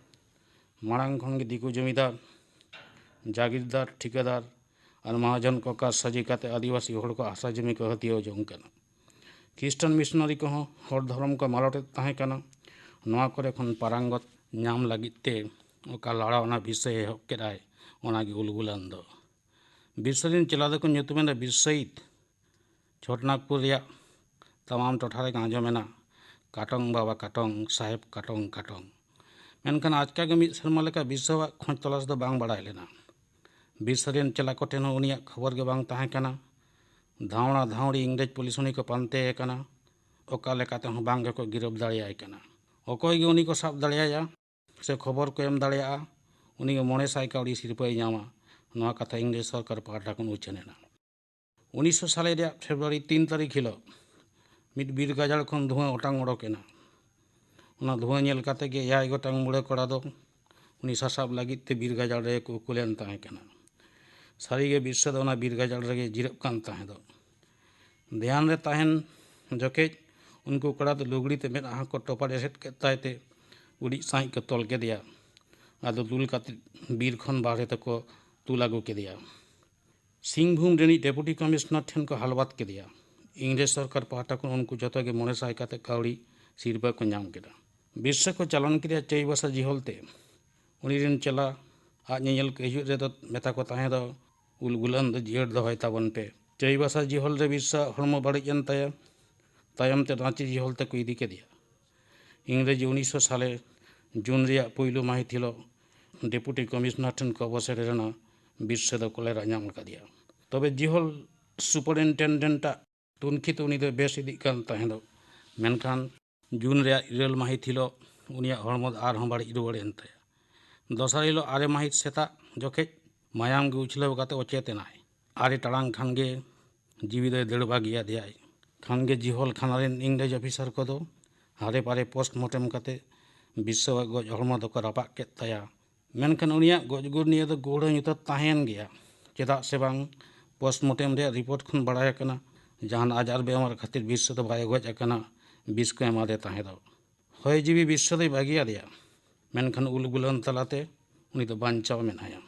ᱢᱟᱲᱟᱝ ᱠᱷᱚᱱ ᱜᱮ ᱫᱤᱠᱩ ᱡᱚᱢᱤᱫᱟᱨ, ᱡᱟᱜᱤᱨᱫᱟᱨ, ᱴᱷᱤᱠᱟᱹᱫᱟᱨ ᱟᱨ ᱢᱟᱦᱟᱡᱚᱱ ᱠᱚ ᱠᱟᱨᱥᱟᱡᱤ ᱠᱟᱛᱮ ᱟᱹᱫᱤᱵᱟᱹᱥᱤ ᱦᱚᱲ ᱠᱚ ᱦᱟᱥᱟ ᱡᱚᱢᱤ ᱠᱚ ᱦᱟᱹᱛᱭᱟᱹᱣ ᱡᱚᱝ ᱠᱟᱱᱟ᱾ ᱠᱷᱨᱤᱥᱴᱟᱱ ᱢᱤᱥᱚᱱᱟᱨᱤ ᱠᱚᱦᱚᱸ ᱦᱚᱲ ᱫᱷᱚᱨᱚᱢ ᱠᱚ ᱢᱟᱞᱚᱴᱮᱫ ᱛᱟᱦᱮᱸ ᱠᱟᱱᱟ᱾ ᱱᱚᱣᱟ ᱠᱚᱨᱮ ᱠᱷᱚᱱ ᱯᱟᱨᱟᱝᱜᱚᱛ ᱧᱟᱢ ᱞᱟᱹᱜᱤᱫ ᱛᱮ ᱚᱠᱟ ᱞᱟᱲᱟᱣᱱᱟ ᱵᱤᱥᱥᱚᱭ ᱮᱦᱚᱵ ᱠᱮᱫᱟᱭ, ᱚᱱᱟᱜᱮ ᱩᱞᱜᱩᱞᱟᱱ ᱫᱚ᱾ ᱵᱤᱥᱥᱚ ᱨᱮᱱ ᱪᱮᱞᱟ ᱫᱚᱠᱚ ᱧᱩᱛᱩᱢ ᱮᱫᱟ ᱵᱤᱥᱥᱚᱭᱤᱛ᱾ ᱪᱷᱳᱴᱱᱟᱜᱽᱯᱩᱨ ᱨᱮᱭᱟᱜ ᱛᱟᱢᱟᱢ ᱴᱚᱴᱷᱟ ᱨᱮᱜᱮ ᱟᱸᱡᱚᱢ ᱮᱱᱟ, "ᱠᱟᱴᱚᱝ ᱵᱟᱵᱟ ᱠᱟᱴᱚᱝ, ᱥᱟᱦᱮᱵᱽ ᱠᱟᱴᱚᱝ ᱠᱟᱴᱚᱝ᱾" ᱢᱮᱱᱠᱷᱟᱱ ᱟᱪᱠᱟ ᱜᱮ ᱢᱤᱫ ᱥᱮᱨᱢᱟ ᱞᱮᱠᱟ ᱵᱤᱥᱥᱚᱣᱟᱜ ᱠᱷᱚᱡᱽ ᱛᱚᱞᱟᱥ ᱫᱚ ᱵᱟᱝ ᱵᱟᱲᱟᱭ ᱞᱮᱱᱟ᱾ ᱵᱤᱥᱥᱚ ᱨᱮᱱ ᱪᱮᱞᱟ ᱠᱚᱴᱷᱮᱱ ᱦᱚᱸ ᱩᱱᱤᱭᱟᱜ ᱠᱷᱚᱵᱚᱨ ᱜᱮ ᱵᱟᱝ ᱛᱟᱦᱮᱸ ᱠᱟᱱᱟ᱾ ᱫᱷᱟᱣᱲᱟ ᱫᱷᱟᱣᱲᱤ ᱤᱝᱨᱮᱡᱽ ᱯᱩᱞᱤᱥ ᱩᱱᱤ ᱠᱚ ᱯᱟᱱᱛᱮ ᱮ ᱠᱟᱱᱟ᱾ ᱚᱠᱟ ᱞᱮᱠᱟ ᱛᱮᱦᱚᱸ ᱵᱟᱝ ᱜᱮᱠᱚ ᱜᱤᱨᱟᱹᱯ ᱫᱟᱲᱮᱭᱟᱭ ᱠᱟᱱᱟ᱾ ᱚᱠᱚᱭ ᱜᱮ ᱩᱱᱤ ᱠᱚ ᱥᱟᱵ ᱫᱟᱲᱮᱭᱟᱭᱟ ᱥᱮ ᱠᱷᱚᱵᱚᱨ ᱠᱚ ᱮᱢ ᱫᱟᱲᱮᱭᱟᱜᱼᱟ, ᱩᱱᱤ ᱜᱮ ᱢᱚᱬᱮ ᱥᱟᱭ ᱠᱟᱹᱣᱰᱤ ᱥᱤᱨᱯᱟᱹᱭ ᱧᱟᱢᱟ᱾ ᱱᱚᱣᱟ ᱠᱟᱛᱷᱟ ᱤᱝᱨᱮᱡᱽ ᱥᱚᱨᱠᱟᱨ ᱯᱟᱦᱴᱟ ᱠᱷᱚᱱ ᱩᱪᱷᱟᱹᱱ ᱮᱱᱟ᱾ ᱩᱱᱤᱥᱥᱚ ᱥᱟᱞᱮ ᱨᱮᱭᱟᱜ ᱯᱷᱮᱵᱽᱨᱩᱣᱟᱨᱤ ᱛᱤᱱ ᱛᱟᱹᱨᱤᱠᱷ ᱦᱤᱞᱳᱜ ᱢᱤᱫ ᱵᱤᱨ ᱜᱟᱡᱟᱲ ᱠᱷᱚᱱ ᱫᱷᱩᱣᱟᱹ ᱚᱴᱟᱝ ᱚᱰᱚᱠ ᱮᱱᱟ᱾ ᱚᱱᱟ ᱫᱷᱩᱣᱟᱹ ᱧᱮᱞ ᱠᱟᱛᱮ ᱜᱮ ᱮᱭᱟᱭ ᱜᱚᱴᱟᱝ ᱢᱩᱲᱟᱹ ᱠᱚᱲᱟ ᱫᱚ ᱩᱱᱤ ᱥᱟᱥᱟᱵ ᱞᱟᱹᱜᱤᱫ ᱛᱮ ᱵᱤᱨ ᱜᱟᱡᱟᱲ ᱨᱮ ᱠᱚ ᱩᱠᱩ ᱞᱮᱱ ᱛᱟᱦᱮᱸ ᱠᱟᱱᱟ᱾ ᱥᱟᱹᱨᱤᱜᱮ ᱵᱤᱨᱥᱟᱹ ᱫᱚ ᱚᱱᱟ ᱵᱤᱨ ᱜᱟᱡᱟᱲ ᱨᱮᱜᱮ ᱡᱤᱨᱟᱹᱜ ᱠᱟᱱ ᱛᱟᱦᱮᱸ ᱫᱚ᱾ ᱫᱷᱮᱭᱟᱱ ᱨᱮ ᱛᱟᱦᱮᱱ ᱡᱚᱠᱷᱮᱡ ᱩᱱᱠᱩ ᱠᱚᱲᱟ ᱫᱚ ᱞᱩᱜᱽᱲᱤ ᱛᱮ ᱢᱮᱫᱦᱟ ᱠᱚ ᱴᱚᱯᱟᱨ ᱮᱥᱮᱫ ᱠᱮᱫ ᱛᱟᱭ ᱛᱮ ᱩᱰᱤᱡ ᱥᱟᱺᱦᱤᱡ ᱠᱚ ᱛᱚᱞ ᱠᱮᱫᱮᱭᱟ᱾ ᱟᱫᱚ ᱫᱩᱞ ᱠᱟᱛᱮ ᱵᱤᱨ ᱠᱷᱚᱱ ᱵᱟᱦᱨᱮ ᱛᱮᱠᱚ ᱛᱩᱞ ᱟᱹᱜᱩ ᱠᱮᱫᱮᱭᱟ᱾ ᱥᱤᱝᱵᱷᱩᱢ ᱨᱤᱱᱤᱡ ᱰᱮᱯᱩᱴᱤ ᱠᱚᱢᱤᱥᱚᱱᱟᱨ ᱴᱷᱮᱱ ᱠᱚ ᱦᱟᱞᱵᱟᱛ ᱠᱮᱫᱮᱭᱟ᱾ ᱤᱝᱨᱮᱡᱽ ᱥᱚᱨᱠᱟᱨ ᱯᱟᱦᱴᱟ ᱠᱷᱚᱱ ᱩᱱᱠᱩ ᱡᱚᱛᱚ ᱜᱮ ᱢᱚᱬᱮ ᱥᱟᱭ ᱠᱟᱛᱮ ᱠᱟᱹᱣᱰᱤ ᱥᱤᱨᱯᱟᱹ ᱠᱚ ᱧᱟᱢ ᱠᱮᱫᱟ᱾ ᱵᱤᱨᱥᱟᱹ ᱠᱚ ᱪᱟᱞᱟᱱ ᱠᱮᱫᱮᱭᱟ ᱪᱟᱹᱭᱵᱟᱥᱟ ᱡᱤᱦᱚᱞ ᱛᱮ᱾ ᱩᱱᱤ ᱨᱮᱱ ᱪᱮᱞᱟ ᱟᱡ ᱧᱮᱧᱮᱞ ᱠᱚ ᱦᱤᱡᱩᱜ ᱨᱮᱫᱚ ᱢᱮᱛᱟ ᱠᱚ ᱛᱟᱦᱮᱸ ᱫᱚ, "ᱩᱞ ᱜᱩᱞᱟᱹᱱ ᱫᱚ ᱡᱤᱭᱟᱹᱲ ᱫᱚᱦᱚᱭ ᱛᱟᱵᱚᱱ ᱯᱮ᱾" ᱪᱟᱹᱭᱵᱟᱥᱟ ᱡᱤᱦᱚᱞ ᱨᱮ ᱵᱤᱨᱥᱟ ᱦᱚᱲᱢᱚ ᱵᱟᱹᱲᱤᱡ ᱮᱱ ᱛᱟᱭᱟ᱾ ᱛᱟᱭᱚᱢ ᱛᱮ ᱨᱟᱸᱪᱤ ᱡᱤᱦᱚᱞ ᱛᱮᱠᱚ ᱤᱫᱤ ᱠᱮᱫᱮᱭᱟ᱾ ᱤᱝᱨᱮᱡᱤ ᱩᱱᱤᱥᱥᱚ ᱥᱟᱞᱮ ᱡᱩᱱ ᱨᱮᱭᱟᱜ ᱯᱩᱭᱞᱩ ᱢᱟᱹᱦᱤᱛ ᱦᱤᱞᱳᱜ ᱰᱮᱯᱩᱴᱤ ᱠᱚᱢᱤᱥᱚᱱᱟᱨ ᱴᱷᱮᱱ ᱠᱷᱚᱵᱚᱨ ᱥᱮᱴᱮᱨᱮᱱᱟ, ᱵᱤᱨᱥᱟ ᱫᱚ ᱠᱚᱞᱮᱨᱟ ᱧᱟᱢ ᱟᱠᱟᱫᱮᱭᱟ᱾ ᱛᱚᱵᱮ ᱡᱤᱦᱚᱞ ᱥᱩᱯᱟᱨᱤᱱᱴᱮᱱᱰᱮᱱᱴ ᱟᱜ ᱛᱩᱱᱠᱷᱤ ᱛᱮ ᱩᱱᱤ ᱫᱚᱭ ᱵᱮᱥ ᱤᱫᱤᱜ ᱠᱟᱱ ᱛᱟᱦᱮᱸ ᱫᱚ, ᱢᱮᱱᱠᱷᱟᱱ ᱡᱩᱱ ᱨᱮᱭᱟᱜ ᱤᱨᱟᱹᱞ ᱢᱟᱹᱦᱤᱛ ᱦᱤᱞᱳᱜ ᱩᱱᱤᱭᱟᱜ ᱦᱚᱲᱢᱚ ᱫᱚ ᱟᱨᱦᱚᱸ ᱵᱟᱹᱲᱤᱡ ᱨᱩᱣᱟᱹᱲ ᱮᱱ ᱛᱟᱭᱟ᱾ ᱫᱚᱥᱟᱨ ᱦᱤᱞᱳᱜ ᱟᱨᱮ ᱢᱟᱹᱦᱤᱛ ᱥᱮᱛᱟᱜ ᱡᱚᱠᱷᱮᱡ ᱢᱟᱭᱟᱢ ᱜᱮ ᱩᱪᱷᱞᱟᱹᱣ ᱠᱟᱛᱮ ᱚᱪᱮᱛ ᱮᱱᱟᱭ᱾ ᱟᱨᱮ ᱴᱟᱲᱟᱝ ᱠᱷᱟᱱ ᱜᱮ ᱡᱤᱣᱤ ᱫᱚᱭ ᱫᱟᱹᱲ ᱵᱟᱹᱜᱤᱭᱟᱫᱮᱭᱟᱭ᱾ ᱠᱷᱟᱱ ᱜᱮ ᱡᱤᱦᱚᱞ ᱛᱷᱟᱱᱟ ᱨᱮᱱ ᱤᱝᱨᱮᱡᱽ ᱚᱯᱷᱤᱥᱟᱨ ᱠᱚᱫᱚ ᱦᱟᱨᱮ ᱯᱟᱨᱮ ᱯᱳᱥᱴᱢᱚᱨᱴᱮᱢ ᱠᱟᱛᱮ ᱵᱤᱨᱥᱟᱣᱟᱜ ᱜᱚᱡ ᱦᱚᱲᱢᱚ ᱫᱚᱠᱚ ᱨᱟᱯᱟᱜ ᱠᱮᱫ ᱛᱟᱭᱟ᱾ ᱢᱮᱱᱠᱷᱟᱱ ᱩᱱᱤᱭᱟᱜ ᱜᱚᱡ ᱜᱩᱨ ᱱᱤᱭᱮ ᱫᱚ ᱜᱩᱲᱦᱟᱹ ᱧᱩᱛᱟᱹᱛ ᱛᱟᱦᱮᱸᱭᱮᱱ ᱜᱮᱭᱟ, ᱪᱮᱫᱟᱜ ᱥᱮ ᱵᱟᱝ ᱯᱳᱥᱴᱢᱚᱨᱴᱮᱢ ᱨᱮᱭᱟᱜ ᱨᱤᱯᱳᱨᱴ ᱠᱷᱚᱱ ᱵᱟᱲᱟᱭ ᱟᱠᱟᱱᱟ ᱡᱟᱦᱟᱱ ᱟᱡᱟᱨ ᱵᱮᱢᱟᱨ ᱠᱷᱟᱹᱛᱤᱨ ᱵᱤᱨᱥᱟ ᱫᱚ ᱵᱟᱭ ᱜᱚᱡ ᱟᱠᱟᱱᱟ, ᱵᱤᱥ ᱠᱚ ᱮᱢᱟᱫᱮ ᱛᱟᱦᱮᱸ ᱫᱚ᱾ ᱦᱚᱭ ᱡᱤᱣᱤ ᱵᱤᱨᱥᱟ ᱫᱚᱭ ᱵᱟᱹᱜᱤᱭᱟᱫᱮᱭᱟ, ᱢᱮᱱᱠᱷᱟᱱ ᱩᱞ ᱜᱩᱞᱟᱹᱱ ᱛᱟᱞᱟᱛᱮ ᱩᱱᱤ ᱫᱚ ᱵᱟᱧᱪᱟᱣ ᱢᱮᱱᱟᱭᱟ᱾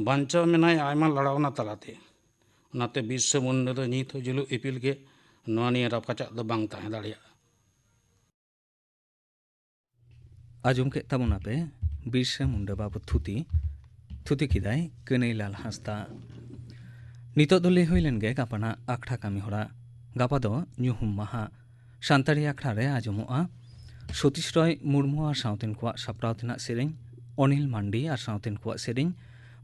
ᱵᱟᱧᱪᱟᱣ ᱢᱮᱱᱟᱭᱟ ᱟᱭᱢᱟ ᱞᱟᱲᱟᱣᱱᱟ ᱛᱟᱞᱟᱛᱮ᱾ ᱚᱱᱟᱛᱮ ᱵᱤᱨᱥᱟ ᱢᱩᱱᱰᱟ ᱫᱚ ᱱᱤᱛ ᱦᱚᱸ ᱡᱩᱞᱩᱜ ᱤᱯᱤᱞ ᱜᱮ ᱱᱚᱣᱟ ᱱᱤᱭᱮ ᱨᱟᱯᱟᱪᱟᱜ ᱫᱚ ᱵᱟᱝ ᱛᱟᱦᱮᱸ ᱫᱟᱲᱮᱭᱟᱜᱼᱟ᱾ ᱟᱸᱡᱚᱢ ᱠᱮᱫ ᱛᱟᱵᱚᱱᱟᱯᱮ ᱵᱤᱨᱥᱟ ᱢᱩᱱᱰᱟ ᱵᱟᱵᱚᱛ ᱛᱷᱩᱛᱤ᱾ ᱛᱷᱩᱛᱤ ᱠᱮᱫᱟᱭ ᱠᱟᱹᱱᱟᱹᱭᱞᱟᱞ ᱦᱟᱸᱥᱫᱟ᱾ ᱱᱤᱛᱚᱜ ᱫᱚ ᱞᱟᱹᱭ ᱦᱩᱭ ᱞᱮᱱ ᱜᱮ ᱜᱟᱯᱟᱱᱟᱜ ᱟᱠᱷᱲᱟ ᱠᱟᱹᱢᱤ ᱦᱚᱨᱟ᱾ ᱜᱟᱯᱟ ᱫᱚ ᱧᱩᱦᱩᱢ ᱢᱟᱦᱟ᱾ ᱥᱟᱱᱛᱟᱲᱤ ᱟᱠᱷᱲᱟ ᱨᱮ ᱟᱸᱡᱚᱢᱚᱜᱼᱟ ᱥᱚᱛᱤᱥ ᱨᱚᱭ ᱢᱩᱨᱢᱩ ᱟᱨ ᱥᱟᱶᱛᱮᱱ ᱠᱚᱣᱟᱜ ᱥᱟᱯᱲᱟᱣ ᱛᱮᱱᱟᱜ ᱥᱮᱨᱮᱧ, ᱚᱱᱤᱞ ᱢᱟᱱᱰᱤ ᱟᱨ ᱥᱟᱶᱛᱮᱱ ᱠᱚᱣᱟᱜ ᱥᱮᱨᱮᱧ,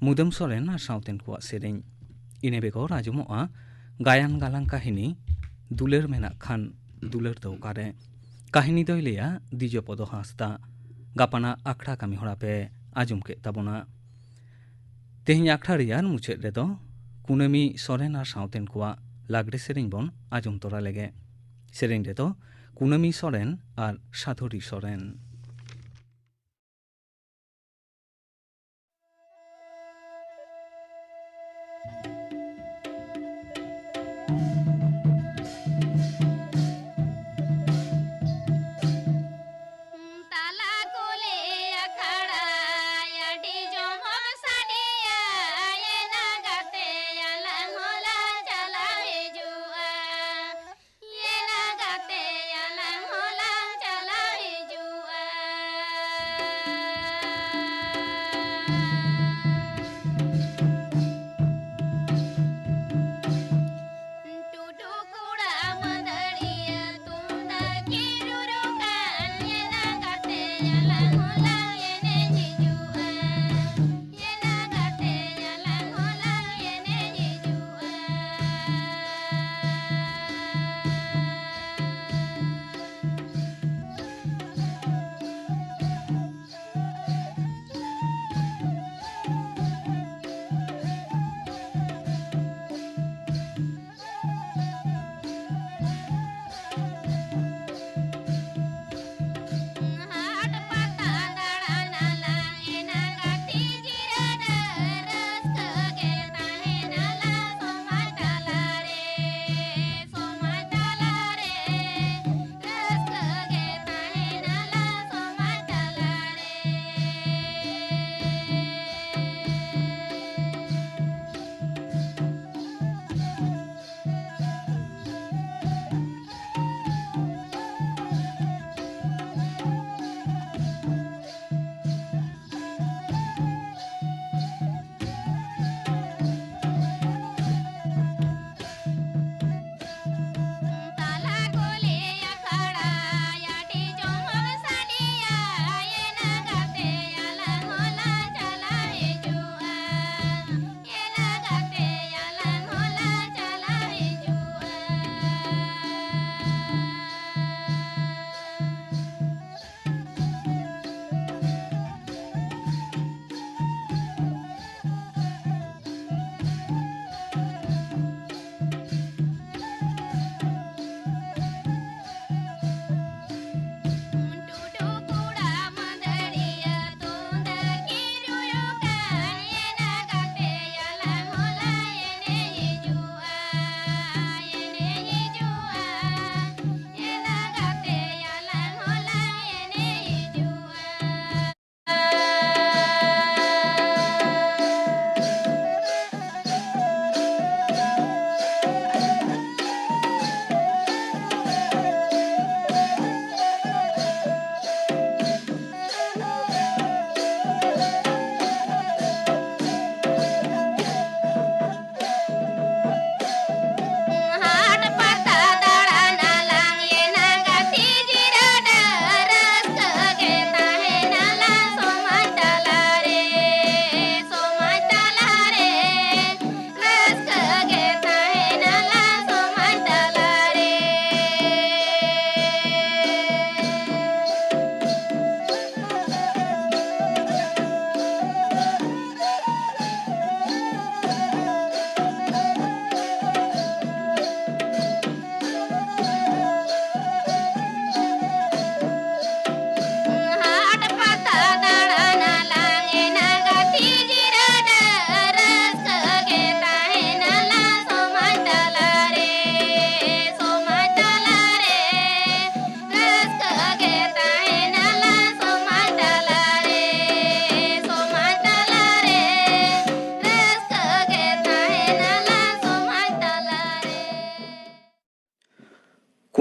ᱢᱩᱫᱟᱹᱢ ᱥᱚᱨᱮᱱ ᱟᱨ ᱥᱟᱶᱛᱮᱱ ᱠᱚᱣᱟᱜ ᱥᱮᱨᱮᱧ᱾ ᱤᱱᱟᱹ ᱵᱮᱜᱚᱨ ᱟᱸᱡᱚᱢᱚᱜᱼᱟ ᱜᱟᱭᱟᱱ ᱜᱟᱞᱟᱝ ᱠᱟᱹᱦᱱᱤ ᱫᱩᱞᱟᱹᱲ ᱢᱮᱱᱟᱜ ᱠᱷᱟᱱ ᱫᱩᱞᱟᱹᱲ ᱫᱚ ᱚᱠᱟᱨᱮ᱾ ᱠᱟᱹᱦᱱᱤ ᱫᱚᱭ ᱞᱟᱹᱭᱟ ᱫᱤᱡᱚᱯᱚᱫᱚ ᱦᱟᱸᱥᱫᱟ᱾ ᱜᱟᱯᱟᱱᱟᱜ ᱟᱠᱷᱲᱟ ᱠᱟᱹᱢᱤ ᱦᱚᱨᱟ ᱯᱮ ᱟᱸᱡᱚᱢ ᱠᱮᱫ ᱛᱟᱵᱚᱱᱟ᱾ ᱛᱮᱦᱮᱧ ᱟᱠᱷᱲᱟ ᱨᱮᱭᱟᱜ ᱢᱩᱪᱟᱹᱫ ᱨᱮᱫᱚ ᱠᱩᱱᱟᱹᱢᱤ ᱥᱚᱨᱮᱱ ᱟᱨ ᱥᱟᱶᱛᱮᱱ ᱠᱚᱣᱟᱜ ᱞᱟᱜᱽᱲᱮ ᱥᱮᱨᱮᱧ ᱵᱚᱱ ᱟᱸᱡᱚᱢ ᱛᱚᱨᱟ ᱞᱮᱜᱮ᱾ ᱥᱮᱨᱮᱧ ᱨᱮᱫᱚ ᱠᱩᱱᱟᱹᱢᱤ ᱥᱚᱨᱮᱱ ᱟᱨ ᱥᱟᱫᱷᱩᱨᱤ ᱥᱚᱨᱮᱱ᱾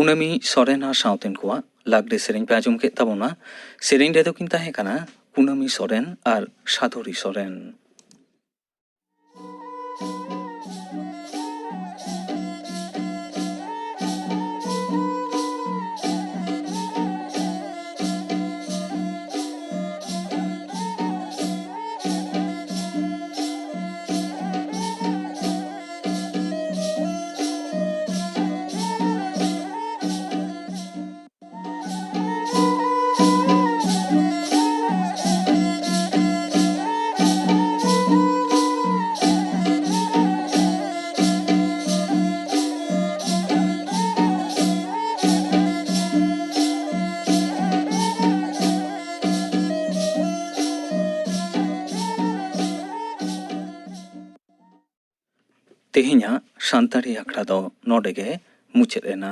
ᱠᱩᱱᱟᱹᱢᱤ ᱥᱚᱨᱮᱱ ᱟᱨ ᱥᱟᱶᱛᱮᱱ ᱠᱚᱣᱟᱜ ᱞᱟᱜᱽᱲᱮ ᱥᱮᱨᱮᱧ ᱯᱮ ᱟᱸᱡᱚᱢ ᱠᱮᱫ ᱛᱟᱵᱚᱱᱟ᱾ ᱥᱮᱨᱮᱧ ᱨᱮᱫᱚ ᱠᱤᱱ ᱛᱟᱦᱮᱸ ᱠᱟᱱᱟ ᱠᱩᱱᱟᱹᱢᱤ ᱥᱚᱨᱮᱱ ᱟᱨ ᱥᱟᱫᱷᱩᱨᱤ ᱥᱚᱨᱮᱱ᱾ ᱛᱮᱦᱮᱧᱟᱜ ᱥᱟᱱᱛᱟᱲᱤ ᱟᱠᱷᱲᱟ ᱫᱚ ᱱᱚᱰᱮ ᱜᱮ ᱢᱩᱪᱟᱹᱫ ᱮᱱᱟ᱾